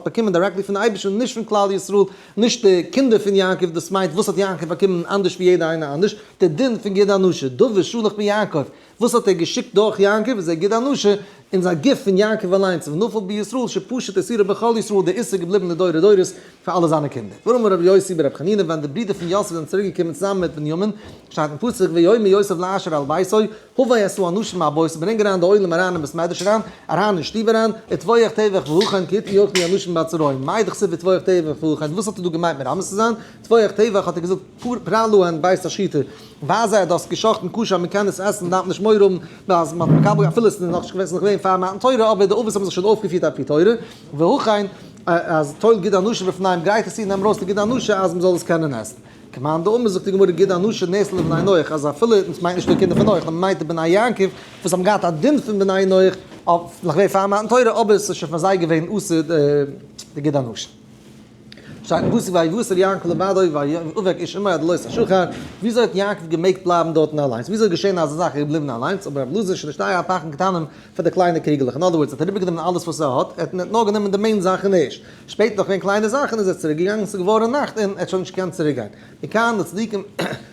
באקומען directly פון אייבערשטן נישט פון כלל ישראל, נישט די קינדער פון יעקב, דאס מיינט וואס האט יעקב באקומען אנדערש ווי יעדער איינער אנדערש, די דין פון גיד הנשה, דבר שלח ביעקב, וואס האט ער געשיקט דורך יעקב, איז ער גיד הנשה, אין זיין גוף פון יעקב אליינס, ונפל בישראל שפשט איסורו בכל ישראל, די איסור געבליבן לדורי דורות פאר אלע זיינע קינדער. ואמר רבי יוסי ברבי חנינא, ווען די ברידער פון יוסף זענען צוריק געקומען צוזאמען מיט בנימין, שטייט אין פסוק, ויאמר יוסף לאשר על ביתו, הבא את האנשים הביתה, ברענג אריין די עולם אריין אין בית מדרש אריין, אריין אין שטוב אריין, וטבוח טבח והכן כי אתי יאכלו אנשים בצהרים, מאי דכתיב וטבוח טבח והכן, וואס האט ער דא געמיינט מרמז צו זיין? טבוח טבח האט ער געזאגט פרע להן בית השחיטה, ווייל זיי האט דאס געשחט'ן כשר מען קען עס עסן דארף מען נישט מורא האבן אז מען האט מקבל אפילו עס איז נאך נישט געווען פאר מתן תורה אבער די אבות האבן זיך שוין אויפגעפירט על פי תורה, והכן אז טול גיד הנשה בפניהם גרייט עס צו נעם ארויס די גיד הנשה אז מען זאל עס קענען עסן. כמאן דאמר זאגט די גמרא גיד הנשה נאסר לבני נח אז אפילו עס מיינט נישט די קינדער פון נח נאר מען מיינט די בני יעקב וואס האבן געהאט א דין פון בני נח אויף נאך פאר מתן תורה אבער עס איז שוין פאר זיי געווען אסור די גיד הנשה. שטייט אין פסוק ויותר יעקב לבדו ויאבק איש עמו עד עלות השחר, וויאזוי האט יעקב געמעגט בלייבן דארטן אליינס? וויאזוי איז געשען אזא זאך ער איז געבליבן אליינס? אבער רבי אלעזר שנשתייר הפכים קטנים פאר די קליינע קריגעלעך, אין other words ער האט אריבערגענומען אלעס וואס ער האט, ער האט נאר גענומען די main זאכן ערשט, שפעטער נאך געווען קליינע זאכן איז ער צוריק געגאנגען, ס'איז געווארן נאכט און ער האט שוין נישט געקענט צוריק גיין. מכאן לצדיקים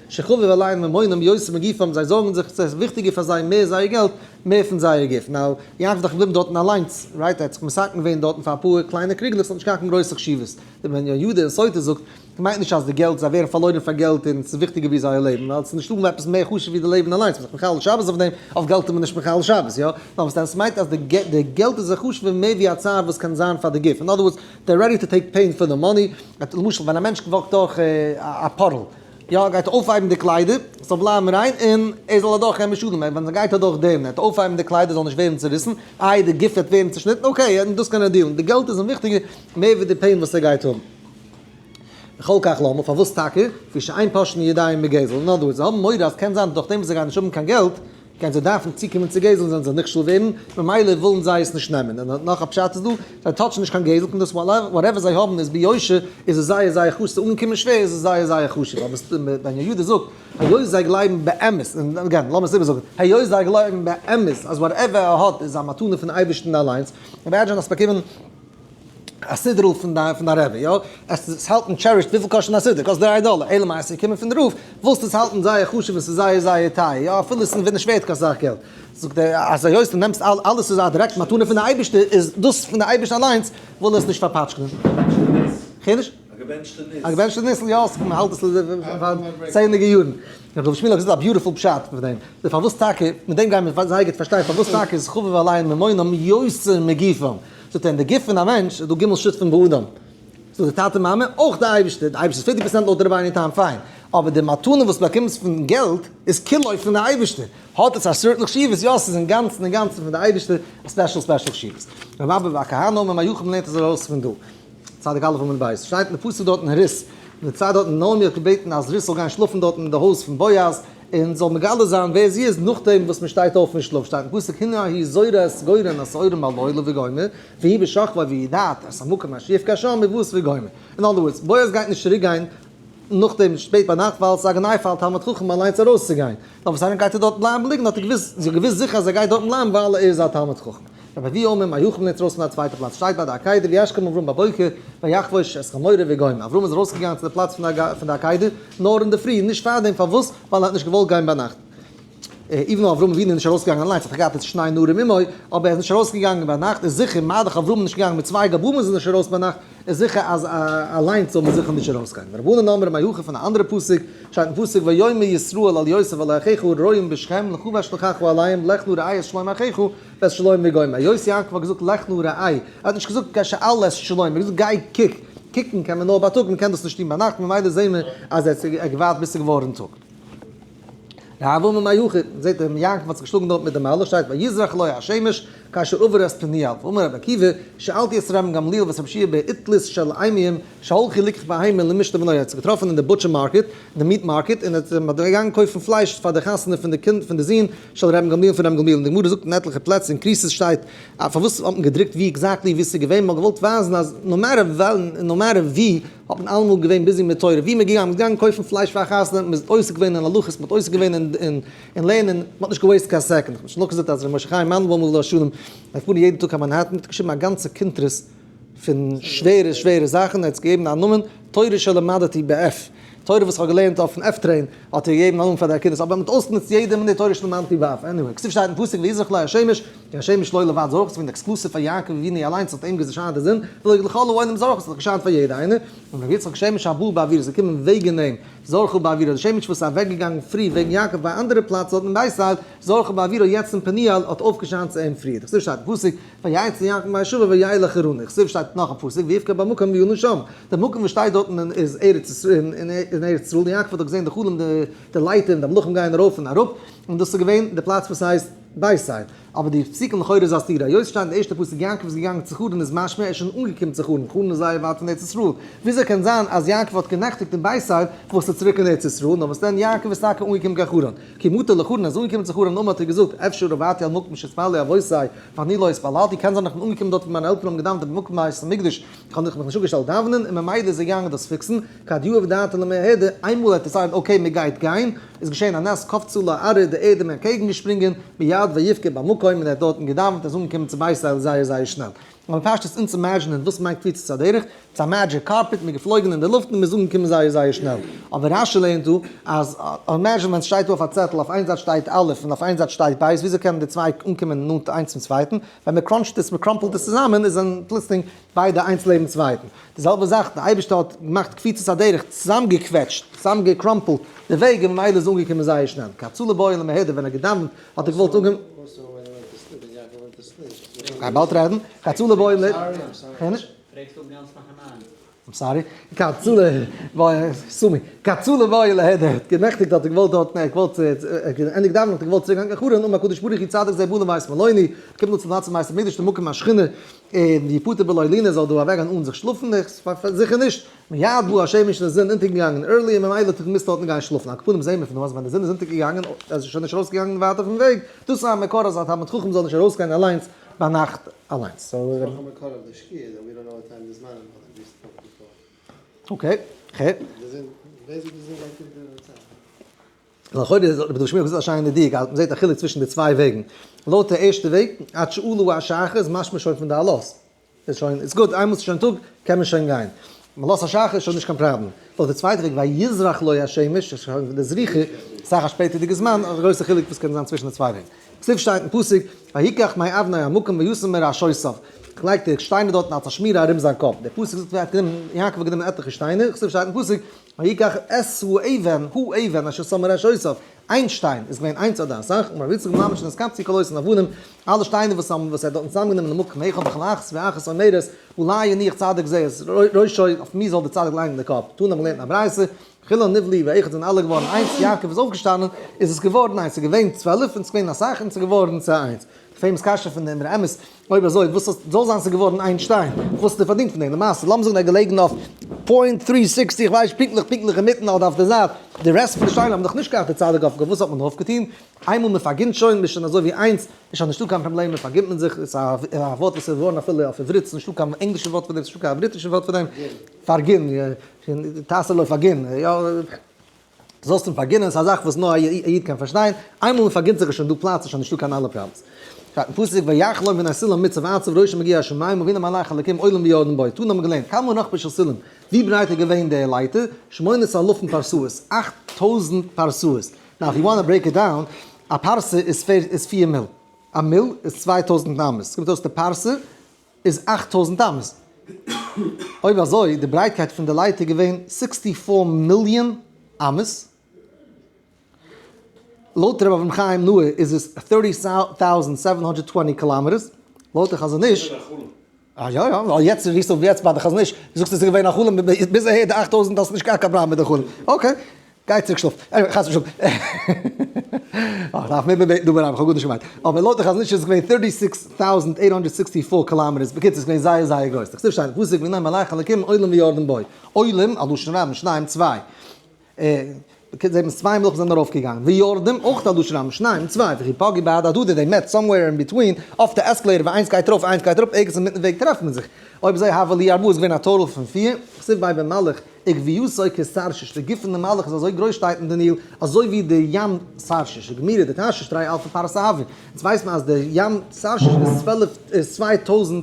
שחביב עליהם ממונם יותר מגופם, זיי זארגן זיך, ס'איז וויכטיגער פאר זיי מער זייער געלט, מער פון זייער גוף. Now, יעקב איז דאך געבליבן דארטן אליינס, right? ער האט זיך מתקן געווען דארטן פאר אפאר קליינע קריגלעך, ס'האט נישט געהאט קיין גרויסע חשיבות. דער בן יהוידע אין סוטה זאגט, מיינט נישט אז די געלט, זיי ווערן פארלוירן פאר געלט און ס'איז וויכטיגער ווי זייער לעבן, ווייל ס'איז נישטא עפעס מער חשוב ווי די לעבן אליינס, מ'איז דאך מחלל שבת אויף דעם, אויף געלט איז מען נישט מחלל שבת, יא? נאר וואס דען, ס'מיינט אז די געלט איז זיי חשוב'ער מער ווי א צער וואס קען זיין פאר די גוף, in other words, they're ready to take pain for the money, למשל ווען א מענטש walk ט דורך א puddle, יא, גייט ער אויפהייבן די קליידער, ס'זאל בלייבן ריין, און ער זאל אדורך גיין בשלום, ווען ער גייט אדורך דעם, ער וועט אויפהייבן די קליידער זאל נישט ווערן צוריסן, איי די גוף וועט ווערן צושניטן, okay, און דאס קען ער deal ן, די געלט איז אים וויכטיגער מער ווי די pain וואס ער גייט האבן. וכל כך למה, פארוואס טאקע? לפי שאין פושטין ידיהם בגזל, in other words, זיי האבן מורא אז קען זיין דורך דעם וואס זיי גייען נישט האבן קיין געלט, קען זיי דארפן צוקומען צו גזל און זיי זאלן נכשל ווערן, ממילא ווילן זיי עס נישט נעמען. און נאך א פשט איז דא, זיי touch ן נישט קיין גזל, קומט אויס whatever זיי האבן איז ביושר, איז עס זייער זייער חשוב, ס'איז אנגעקומען שווער איז עס זייער זייער חשוב, אבער בן יהוידע זאגט, היות זיי גלייבן באמת, און again, לאמיר עס איבערזאגן, היות זיי גלייבן באמת אז whatever ער האט איז א מתנה פון אייבערשטן אליינס, imagine האסט באקומען א סידור'ל פון דיין פון דיין רבי, יא? עס עס האלטן cherished, וויפיל קאסט שוין א סידור? קאסט 3 דאלער, אלא מאי עס איז געקומען פון די רב, ווילסטו עס האלטן זייער חשוב און עס איז זייער זייער טייער, יא? אפילו עס איז נישט ווערט קיין סאך געלט. זאגט ער, אז היות דו נעמסט אלעס איז א דירעקט מתנה פון די אייבערשטער, איז דאס פון די אייבערשטער אליינס, וויל ער עס נישט פארפאטשקענען. כ'הער נישט? א געבענטשטע ניס. א געבענטשטע ניסל, יא, מען האלט עס פאר צענדליגע יארן. רבי שמואל האט געזאגט א beautiful פשט אויף דעם. פארוואס טאקע, מיט דעם גייען מיר זייער גוט פארשטיין, פארוואס טאקע איז חביב עליהם ממונם יותר מגופם. זאגט ער, אין די גוף פון א מענטש איז דא ג' שותפים באדם. ס'איז דא די טאטע מאמע, אויך די אייבערשטער, די אייבערשטער איז 50% לויט רבינו תם, פיין. אבער די מתנה וואס באקומסט פון געלט איז כולו פון די אייבערשטער. האט עס א certain חשיבות, יא ס'איז אינגאנצן אינגאנצן פון די אייבערשטער, א special special חשיבות. רבי אבא בר כהנא אומר מהיכא מ'לערנט עס ארויס פון דא. צדיק א' עמוד ב'. שטייט אין די פסוק דארט אין רות, אין די צייט דארט נעמי האט געבעטן אז רות זאל גיין שלאפן דארט אין די הויז פון בועז, און זאל מגלה זיין ווער זי איז נאכדעם וואס מען שטייט אויף פון שלאף, שטייט אין פסוק הנה היא זורה את גורן השעורים בלילה וגומר, והיא בשכבה ויודעת את המקום אשר יפגע שם בבואת וגומר. אין other words, בועז גייט נישט צוריק גיין נאכדעם שפעט ביינאכט ווייל ס'איז א גנאי פאר א תלמיד חכם אליינס ארויסצוגיין, נאר וואס איינער גייט ער דארט בלייבן ליגן האט ער געוואוסט, זי האט געוואוסט זיכער אז ער גייט דארטן בלייבן ווייל ער איז א תלמיד חכם. רבי אבהו אומר מהיכא מ'לערנט ארויס פון א צווייטע פלאץ שטייט ביי די עקידה וישכם אברהם בבוקר ויחבוש את חמורו וגומר אברהם איז ארויסגעגאנגען צו די פלאץ פון די עקידה נאר אינדערפרי נישט פארדעם פארוואס ווייל ער האט נישט געוואלט גיין ביינאכט even though אברהם אבינו איז נישט ארויסגעגאנגען אליינס האט ער געהאט את שני נערים עמו אבער ער איז נישט ארויסגעגאנגען ביינאכט איז זיכער מה דאך אברהם איז נישט געגאנגען מיט צוויי גבאים איז ער נישט ארויס ביינאכט איז זיכער אז אליינס זאל מען זיכער נישט ארויסגיין. ורבנן אמרי מהיכא פון א אנדערע פסוק, שטייט אין פסוק ויאמר ישראל אל יוסף אל אחיך רועים בשכם לכו ואשלחך אליהם לך נא ראה את שלום אחיך ואת שלום וגומר. היות יעקב האט געזאגט לך נא ראה, ער האט נישט געזאגט גיי שאל את שלום, ער האט געזאגט גיי קוק, קוקן קען מען נאר בייטאג, מען קען דאס נישט טון ביינאכט, ממילא זעהן מיר אז ער האט געווארט ביז ס'איז געווארן טאג. רב אמר מהיכא, זעט ער יעקב האט זיך געשלאגן דארט מיט די מלאך, שטייט ויזרח לו השמש כאשר עבר את פניאל, ואמר רבי עקיבא, שאלתי את רבן גמליאל ואת רבי יהושע באיטליז של אימיים, שהלכו ליקח בהמה למשתה ונוי, ער האט זיך געטראפן אין די butcher market, אין די meat market, און ער האט געגאנגען קויפן פלייש פאר די חתונה פון די קינד פון די זון של רבן גמליאל פון רבן גמליאל, און די גמרא זאגט אין עטליכע פלעצער אין כריתות שטייט, פארוואס האט מען געדרוקט ווי exactly ווי עס איז געווען, מען האט געוואלט ווייזן אז no matter ווען און no matter ווי, האט מען אלעמאל געווען busy מיט תורה, ווי מען איז געגאנגען, מען איז געגאנגען קויפן פלייש פאר א חתונה, מען איז עוסק געווען אין הלכות, מען האט עוסק געווען אין לערנען, מען האט נישט גע waste ט קיין second. איך האב שוין נאכגעזאגט אז ר' משה חיים מאנדלבוים עליו השלום, ער פארט יעדן טאג קיין מאנהעטן, האט געשריבן א גאנצע קונטרס פון שווערע שווערע זאכן, ער האט עס געגעבן א נאמען תורה שלמדתי ב-F, תורה וואס איך האב געלערנט אויפן F train, האט ער געגעבן א נאמען פאר די קונטרס, אבער מען האט אויסגענוצט יעדע מינוט תורה שלמדתי ב-F, anyway, כתוב שטייט אין פסוק ויזרח לו השמש, כי השמש לא לבד זרח, ס'איז געווען exclusive פאר יעקב אבינו אליינס האט אים געשיינט די זון, ולא לכל העולם זרח, ס'האט געשיינט פאר יעדע איינער, און רבי יצחק שמש הבא באוויר איז געקומען וועגן אים, זרחה באוויר, די שמש וואס איז אוועקגעגאנגען פרי וועגן יעקב ביי א אנדערע פלאץ דארט אין בית אל, זרחה באוויר יעצט אין פניאל האט אויפגעשיינט צו אים פריער, דכתיב שטייט אין פסוק, ויצא יעקב מבאר שבע וילך חרנה, דכתיב שטייט נאך א פסוק, ויפקד במקום וילון שם, די מקום וואס שטייט דארטן איז ארץ אין ארץ ישראל, און יעקב האט דאך געזען די חלום די לייטער און די מלאכים גייען ארויף און אראפ, און דאס איז געווען די פלאץ וואס הייסט בית אל. אבער די פסוקים לכאורה איז א סתירה, היות שטייט אין די ערשטע פסוק יעקב איז געגאנגען צו חרן איז משמע ער איז שוין אנגעקומען צו חרן, חרן איז זייער ווייט פון ארץ ישראל, וויאזוי קען זיין אז יעקב האט גענעכטיגט אין בית אל וואס איז צוריק אין ארץ ישראל, נאר וואס דען יעקב איז טאקע אנגעקומען קיין חרן, כי מטא לחרן ער איז אנגעקומען צו חרן אמר האט ער געזאגט אפשר עברתי על מקום שהתפללו אבותי ואני לא התפללתי, קען זיין איך בין אנגעקומען דארט ווי מיינע עלטערן האבן געדאווענט אין מקום בית המקדש, איך האב מיך נישט אפגעשטעלט דאווענען און ממילא איז ער געגאנגען דאס פיקסן, כד יהב דעתיה למיהדר, איינמאל ער האט decided okay מען גייט גיין, איז געשען א נס קפצה ליה ארעא די ערד איז אים אקעגן געשפרינגען, מיד ויפקע במקום און ער האט דארטן געדאווענט ער איז אנגעקומען צו בית אל זייער זייער שנעל. אבער פשטות אונז imagine ען וואס מיינט קפיצת הדרך, ס'איז א magic carpet, מ'איז געפלויגן אין די לופטן און מ'איז אנגעקומען זייער זייער שנעל. אבער רשי לערנט דא אז imagine ווען ס'שטייט דא אויף א צעטל אויף איין זייט שטייט א' און אויף איין זייט שטייט ב' וויאזוי קענען די צוויי אנקומען נאנט איינס צום צווייטן? ווען מ'crunch ט עס מ'crumple ט עס צוזאמען איז זענען פלוצלינג ביידע איינס לעבן צווייטן. די זעלבע זאך די אייבערשטער האט געמאכט קפיצת הדרך צוזאמגעקוועטשט צוזאמגעcrumple ט די וועג און ממילא איז אנגעקומען זייער שנעל. כי אצא לבעי למיהדר ווען ער האט געדאווענט האט ער געוואלט אנקומען. גיי באלד רעדן. כי אצא לבעי ל. I'm sorry. כי אצא לבעי, sue me. כי אצא לבעי למיהדר. האט גענעכטיגט האט ער געוואלט דארטן, ער האט געוואלט ענדיגט דאווענען האט ער געוואלט צוריק גיין קיין חרן, אמר הקדוש ברוך הוא צדיק זה בא לבית מלוני, קומט דא צום פלאץ פון בית המקדש למקום השכינה, און יפטר בלא לינה זאל דא אוועקגיין אן זיך שלאפן, איך זיכער נישט, מיד בא השמש איז די זון אונטערגעגאנגען early און ממילא האט ער געמוזט דארטן גיין שלאפן, על כל פנים זעהן מיר פון דא אז ווען די זון איז אונטערגעגאנגען איז ער שוין נישט ארויסגעגאנגען ווייטער פון וועג, דאס איז א מקור אז א תלמיד חכם זאל נישט ארויסגיין אליינס ביינאכט אליינס. okay, כ'הער. לכאורה איז רבי דוד שמואל געזאגט א שיינע דיוק אז מ'זעט א חילוק צווישן די צוויי וועגן. לויט די ערשטע וועג, עד שעלו השחר איז משמע שוין פון די עלות. איז שוין, איז גוט, איינמאל ס'איז שוין טאג קען מען שוין גיין. עלות השחר איז שוין נישט קיין פראבלעם. לויט די צווייטע וועג ויזרח לו השמש, איז שוין פון די זריחה, אסאך א שפעטערדיגע זמן, א גרויסע חילוק וואס קען זיין צווישן די צוויי וועגן. כתיב שטייט אין פסוק, ויקח מאבני המקום וישם מראשותיו. לייגט ער שטיינער דארטן אלס א שמירה ארום זיין קאפ. דער פסוק זאגט ווי ער האט גענומען, יעקב האט גענומען עטליכע שטיינער, כתיב שטייט אין פסוק, ויקח את האבן, האבן אשר שם מראשותיו, איין שטיין איז געווען איינס אדער אסאך, אמר רבי יצחק מלמד שנתקבצו כל אותן אבנים, אלע שטיינער וואס האבן וואס ער האט דארטן צוזאמגענומען למקום אחד וכל אחת ואחת אומרת, עלי יניח צדיק זה את ראשו, אויף מיר זאל דער צדיק לייגן די קאפ. תנא האבן געלערנט אין א ברייתא, כולן נבלעו באחד זענען אלע געווארן איינס, יעקב איז אויפגעשטאנען, איז עס געווארן איינס, ס'איז געווען 12 און ס'איז געווען אסאך און ס'איז געווארן צו איינס. די famous קשיא פון די אמרי אמת, אויב אזוי וואס האסט, זאל זיין ס'איז געווארן איין שטיין, וואס האסטו פארדינט פון דעם? למעשה לאמיר זאגן ער איז געלעגן אויף point three sixty, איך ווייס פונקטליך פונקטליך אינמיטן אדער אויף די זייט, די רעסט פון די שטיינער האבן דאך נישט געהאט די צדיק אויפגעהויבן, וואס האט מען אויפגעטון? איינמאל מען פארגינט שוין, מען איז שוין אזוי ווי איינס, איז שוין נישטא קיין פראבלעם, מען פארגינט מען זיך, איז א ווארט וואס איז געווארן אפילו אויף עברית, ס'איז נישטא קיין ענגלישע ווארט פאר דעם, ס'איז נישטא קיין עברית'ישע ווארט פאר דעם, פארגין, תעשה לו פארגין, יא. זאלסט אים פארגינען, ס'איז א זאך וואס נאר א איד קען פארשטיין, איינמאל מען פארגינט זיך איז שוין דא פלאץ, איז שוין נישטא קיין אלע problems. שטייט אין פסוק ויחלום והנה סולם מוצב עצב ראשו מגיע השמימה והנה מלאכי אלקים עולים ויורדים בו, תנא האבן מיר געלערנט כמה רוחבו של סולם, ווי ברייט איז געווען די לייטער, שמונת אלפים פרסאות, 8000 פרסאות, now if you want break it down, א פרסה איז פיר מיל, א מיל איז 2000 אמות, קומט אויס די פרסה איז 8000 אמות. אויב אזוי, די ברייטקייט פון די לייטער איז געווען sixty four מיליאן אמות. לויט ר' אברהם חיים נאה איז עס thirty thousand seven hundred twenty kilometers. לויט די חזון איש. אה יא יא, ווייל יעצט רירסטו אויף יעצט ביי די חזון איש, זאגסטו עס איז געווען א חלום, ביז אהער די 8000 האסטו נישט געהאט קיין פראבלעם מיט די חלום. okay, גיי צוריק שלאפן. anyway, חס ושלום. איך דארף מיר איבערבעטן דא ברבים, איך האב גארנישט געמיינט. אבער לויט די חזון איש איז עס געווען thirty six thousand eight hundred sixty four kilometers, בקיצור עס איז געווען זייער זייער גרויס. דכתיב שטייט אין פסוק והנה מלאכי אלקים עולים ויורדים בו. עולים, א לשון רבים, שניים צוויי. בקיצור זיי האבן צוויי מלאכים זענען ארויפגעגאנגען. ויורדים, אויך א לשון רבים, שניים צוויי. וכי פגעו בהדי הדדי, they met somewhere in between, אויף די escalator ווי איינס גייט ארויף איינס גייט אראפ, ערגעץ אינמיטן וועג טרעפט מען זיך. אויב אזוי הוו להו ארבעה איז געווען א total פון פיר, כתיב ביה במלאך וגבהותו כתרשיש, די גוף פון די מלאך איז אזוי גרויס שטייט אין דניאל, אזוי ווי די ים תרשיש, וגמירי דתרשיש תרי אלפי פרסי הוה, אונז ווייסט מען אז די ים תרשיש איז 12 איז 2000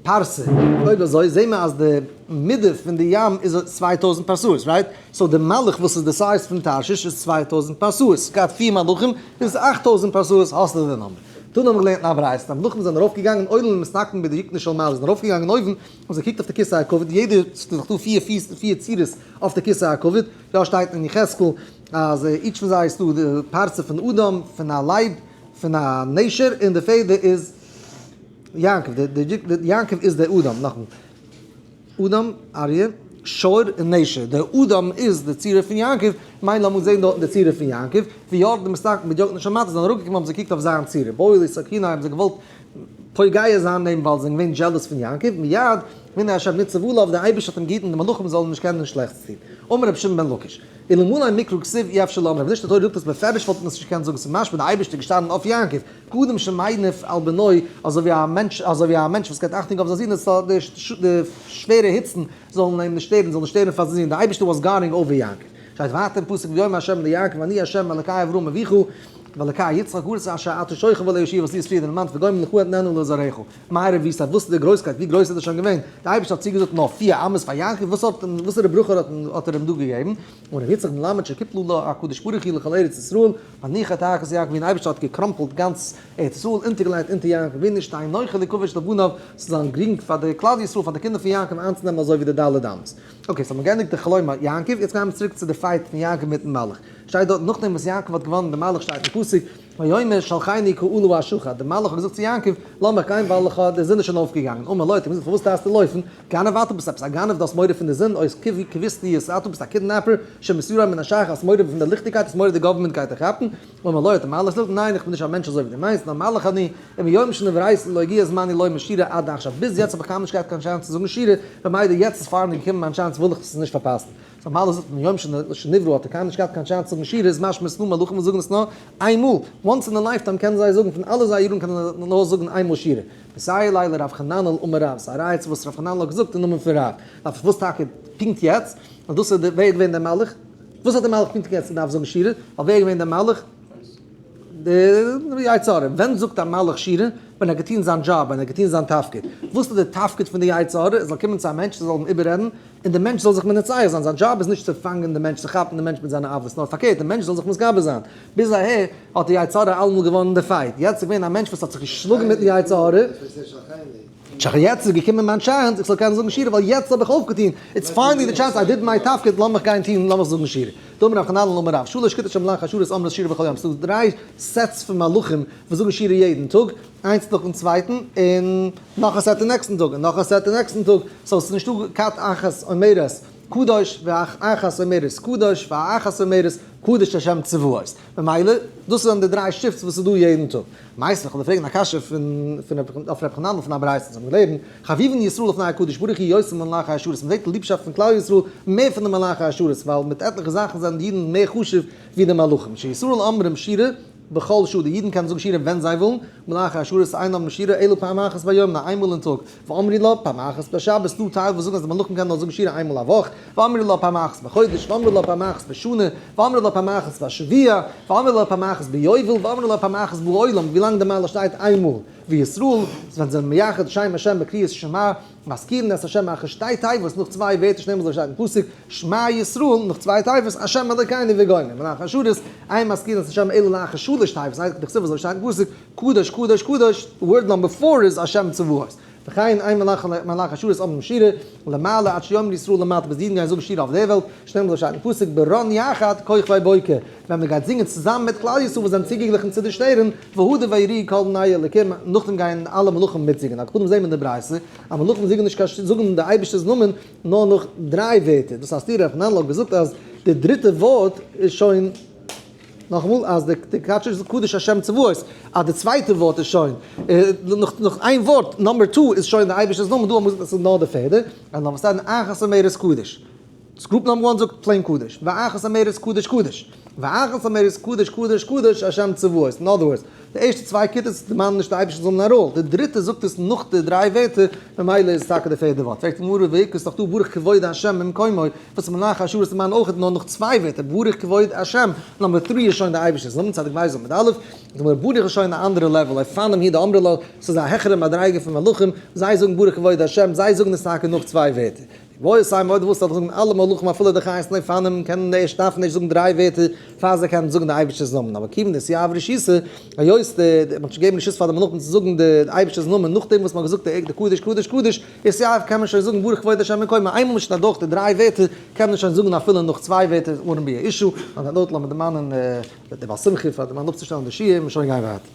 פרסה, אויב אזוי זעהן מיר אז די מידה פון די ים איז 2000 פרסאות, right? so די מלאך וואס איז די size פון תרשיש איז 2000 פרסאות, געהאט פיר מלאכים איז 8000 פרסאות, האסטו די number. תנא האבן געלערנט אין א ברייתא, די מלאכים זענען ארויפגעגאנגען עולין ומסתכלין בדיוקנו של מעלה, זענען ארויפגעגאנגען אויבן, האבן זיי געקוקט אויף די כסא הכבוד, יעדער, ס'איז דאך דא פיר פיס, פיר צורות אויף די כסא הכבוד, דא שטייט אין יחזקאל אז each פון זיי איז דא די פרצוף פון אדם, פון א לייב, פון א נשר, און די פערדע איז יעקב, די יעקב איז דער אדם, נאכאמאל, אדם, אריה, שור און נשר, דער אדם איז די צורה פון יעקב, מילא לאמיר זען דארטן די צורה פון יעקב, וירדו מסתכלין בדיוקנא של מטה, זיי זענען אראפגעקומען האבן זיי געקוקט אויף זיין צורה, בעו לסכוני האבן זיי געוואלט פוגע זיין אין אים ווייל זיי זענען געווען jealous פון יעקב, מיד והנה השם ניצב עליו, דער אייבערשטער האט אים געהיטן די מלאכים זאלן נישט קענען שלעכטס טון. אמר רבי שמעון בן לקיש, אלמלא מקרא כתיב אי אפשר לאומרה, ווען נישט די תורה זאגט עס בפירוש וואלט מען עס נישט געקענט זאגן, ס'איז משמע די אייבערשטער איז געשטאנען אויף יעקב, כאדם שמניף על בנו, אזוי ווי א מענטש, אזוי ווי א מענטש וואס געבט אכטונג אויף זיין זון, אז די שווערע היצן זאלן אים נישט שטערן, זאלן נישט שטערן פאר זיין זון, די אייבערשטער was guarding over יעקב. שטייט ווייטער אין פסוק ויאמר ה' ליעקב אני ה' אלקי אברהם אביך ואלקי יצחק הארץ אשר אתה שוכב עליה יהושע וואס דו האסט פריער דערמאנט וגומר לך אתננה לזרעך. מאי רבית וואס איז די גרויסקייט, ווי גרויס איז ער שוין געווען, די אייבערשטער האט צוגעזאגט נאר פיר אמות פאר יעקב, וואס האט וואסערע ברכה האט ער אים דא געגעבן, און רבי יצחק מלמד שקיפלו לו הקדוש ברוך הוא לכל ארץ ישראל, הניחה תחת יעקב ווי און אייבערשטער האט געקראמפלט גאנץ ארץ ישראל אונטערגעלייגט אונטער יעקב אבינו שתהא נוחה לכבוש לבניו, ס'זאל זיין גרינג פאר די כלל ישראל פאר די קינדער פון יעקב איינצונעמען אזוי ווי די ד' אמות. okay, so האט מען געענדיגט די חלום יעקב, יעצט גייען מיר צוריק צו די fight פון יעקב מיטן מלאך. שטייט דארט נאכדעם וואס יעקב האט געוואנען די מלאך שטייט אין פסוק, ויאמר שלחני כי עלה השחר, די מלאך האט געזאגט צו יעקב, לאמיך גיין ווייל איך האב, די זון איז שוין אויפגעגאנגען, אמר לו, האט אים געזאגט פארוואס דארפסטו לויפן, גנב אתה, ביסט עפעס א גנב, דו האסט מורא פון די זון, או כבוסתי אתה, ביסט א kidnapper, שמתירא מן השחר, האסט מורא פון די ליכטיגקייט, האסט מורא די government גייט דיך כאפן, אמר לו, האט די מלאך געזאגט, ניין איך בין נישט א מענטש אזוי ווי דו מיינסט, נאר מלאך אני, ומיום שנבראתי לא הגיע זמני לומר שירה עד עכשיו, ביז יעצט האב איך קיינמאל נישט געהאט קיין chance צו זאגן שירה, במילא יעצט איז finally געקומען מיין chance וויל איך עס נישט פארפאסן. so מלאך זאגט מיום שנברא האט ער קיינמאל נישט געהאט קיין chance צו זאגן שירה, איז משמע ס'דא מלאכים וואס זאגן עס נאר איין מאל, once in a lifetime קענען זיי זאגן, פון אלע זייער יארן קענען זיי נאר זאגן איין מאל שירה. מסייע ליה לרב חננאל אמר רב, ס'איז א ראיה צו וואס רב חננאל האט געזאגט אין נאמען פון רב. פארוואס טאקע פונקט יעצט? ווייל דאס איז ווער איז געווען דער מלאך? וואס האט דער מלאך פונקט יעצט געדארפט זאגן שירה? ווייל ווער איז געווען דער מלאך? די יצר הרע. ווען זאגט א מלאך שירה? ווען ער האט געטון זיין דזשאב, ווען ער האט געטון זיין תפקיד. וואס איז די תפקיד פון די יצר הרע? ער זאל קומען צו א מענטש, ער זאל אים איבעררעדן, און דער מענטש זאל זיך מנצח זיין. זיין דזשאב איז נישט צו פאנגען דעם מענטש, צו כאפן דעם מענטש מיט זיינע עוולות, נאר פארקערט, דער מענטש זאל זיך מתגבר זיין. ביז אהער האט די יצר הרע אלעמאל געוואונען די fight. יעצט איז געווען א מענטש וואס האט זיך געשלאגן מיטן יצר הרע. יעצט איז געקומען מיין chance איך זאל קענען זאגן שירה ווייל יעצט האב איך אויפגעטון, it's finally the chance, I did my תפקיד, לאמיך גיין טון, לאמיך זאגן שירה. דאמר רב חננאל אמר רב, שלש כיתות של מלאכי השרת אומרות שירה בכל יום, ס'דא דריי sets פון מלאכים וואס זאגן שירה יעדן טאג, איינס נאכן צווייטן, און נאך א set די נעקסטן טאג, און נאך א set די נעקסטן טאג, so ס'איז נישטא כת אחת אומרת קדוש ואחת אומרת קדוש ואחת אומרת קדוש השם צבאות. ממילא, דאס זענען די דריי shifts וואס איז דא יעדן טאג. מייסטער, איך וועל דיר פרעגן א קשיא פון פון אויף ר' חננאל פון א ברייתא אונז האבן געלערנט, חביבין ישראל לפני הקדוש ברוך הוא יותר ממלאכי השרת, מען זעט די ליבשאפט פון כלל ישראל מער פון די מלאכי השרת, ווייל מיט עטליכע זאכן זענען די אידן מער חשוב ווי די מלאכים, שישראל אומרים שירה בכל שעה, די אידן קענען זאגן שירה ווען זיי ווילן, מלאכי השרת אינם אומרים שירה אלא פעם אחת ביום, נאר איינמאל אין טאג, ואמרי לה פעם אחת בשבת, ס'דא טייל וואס זאגן אז די מלאכים קענען נאר זאגן שירה איינמאל א וואך, ואמרי לה פעם אחת בחודש, ואמרי לה פעם אחת בשנה, ואמרי לה פעם אחת בשבוע, ואמרי לה פעם אחת ביובל, ואמרי לה פעם אחת בעולם, ווילאנג די מלאך שטייט איינמאל, וישראל, ווען זיי זענען מייחד שם השם בקריאת שמע, מזכירין את השם אחר שתי תיבות, נאך צוויי ווערטער שנאמר אזוי שטייט אין פסוק, שמע ישראל, נאך צוויי תיבות, השם אלוקינו וגומר, מלאכי השרת, אין מזכירין את השם אלא לאחר שלש תיבות, דכתיב אזוי שטייט אין פסוק, קדוש קדוש קדוש, word number four איז השם צבאות. וכן אין מלאכי השרת אומרים שירה למעלה עד שיאמרו ישראל למטה ביז די אידן גייען זאגן שירה אויף דער וועלט, שנאמר אזוי שטייט אין פסוק ברן יחד כוכבי בוקר, ווען מען גייט זינגען צוזאמען מיט כלל ישראל וואס זענען צוגעגליכן צו די שטערן, והדר ויריעו כל בני אלוקים, נאכדעם גייען אלע מלאכים מיטזינגען, על כל פנים זעהן מיר אין די ברייתא אז מלאכים זינגען נישט קיין זאגן די אייבערשטער'ס נאמען נאר נאך דריי ווערטער, דאס הייסט ר' חננאל האט געזאגט אז די דריטע ווארט איז שוין. נאכאמאל אז די קדש איז קדוש השם צבאות, אז די צווייטע ווארט איז שוין, נאך איין ווארט number two איז שוין די אייבערשטער'ס נאמען, דא האבן מיר געזאגט אז ס'איז נאר די פערדע, און נאך וואס אחת אומרת קדוש. group number one זאגט plain קדוש, ואחת אומרת קדוש קדוש, ואחת אומרת קדוש קדוש קדוש השם צבאות, אין other words, די ערשטע צוויי כיתות דערמאנען נישט די אייבערשטער'ס נאמען at all, די דריטע זאגט עס נאך די דריי ווערטער, ממילא איז עס טאקע די פערדע ווארט. פרעגט די גמרא והאיכא ס'איז דאך דא ברוך כבוד השם ממקומו, וואס מלאכי השרת דערמאנען אויך נאר נאך צוויי ווערטער ברוך כבוד השם, number three איז שוין די אייבערשטער'ס נאמען, צדיק בית עמוד א', די גמרא ברוך איז שוין א אנדערע level, אופנים הוא דאמרי לה, ס'איז א העכערע מדריגה פון מלאכים, זיי זאגן ברוך כבוד השם, זיי זאגן עס טאקע נאך צוויי ווערטער. ואיבעית אימא אויב דו ווילסט זאגן אלע מלאכים אפילו די חיות און אופנים קענען נישט דארפן נישט זאגן דריי ווערטער פאר זיי קענען זאגן די אייבערשטער'ס נאמען, אבער כיוון דאתיהיב רשותא, היות די מען האט שוין געגעבן רשות פאר די מלאכים צו זאגן די אייבערשטער'ס נאמען נאכדעם וואס מען האט געזאגט די קדוש קדוש קדוש, איתיהיב קען מען שוין זאגן ברוך כבוד השם ממקומו, איינמאל מ'איז שוין אדורך די דריי ווערטער קען מען שוין זאגן אפילו נאך צוויי ווערטער אן בי א issue, און דארט לאמיר דערמאנען די בעל שמחה פאר דערמאנען אפצושטעלן די שיעור און שוין גיין ווייטער.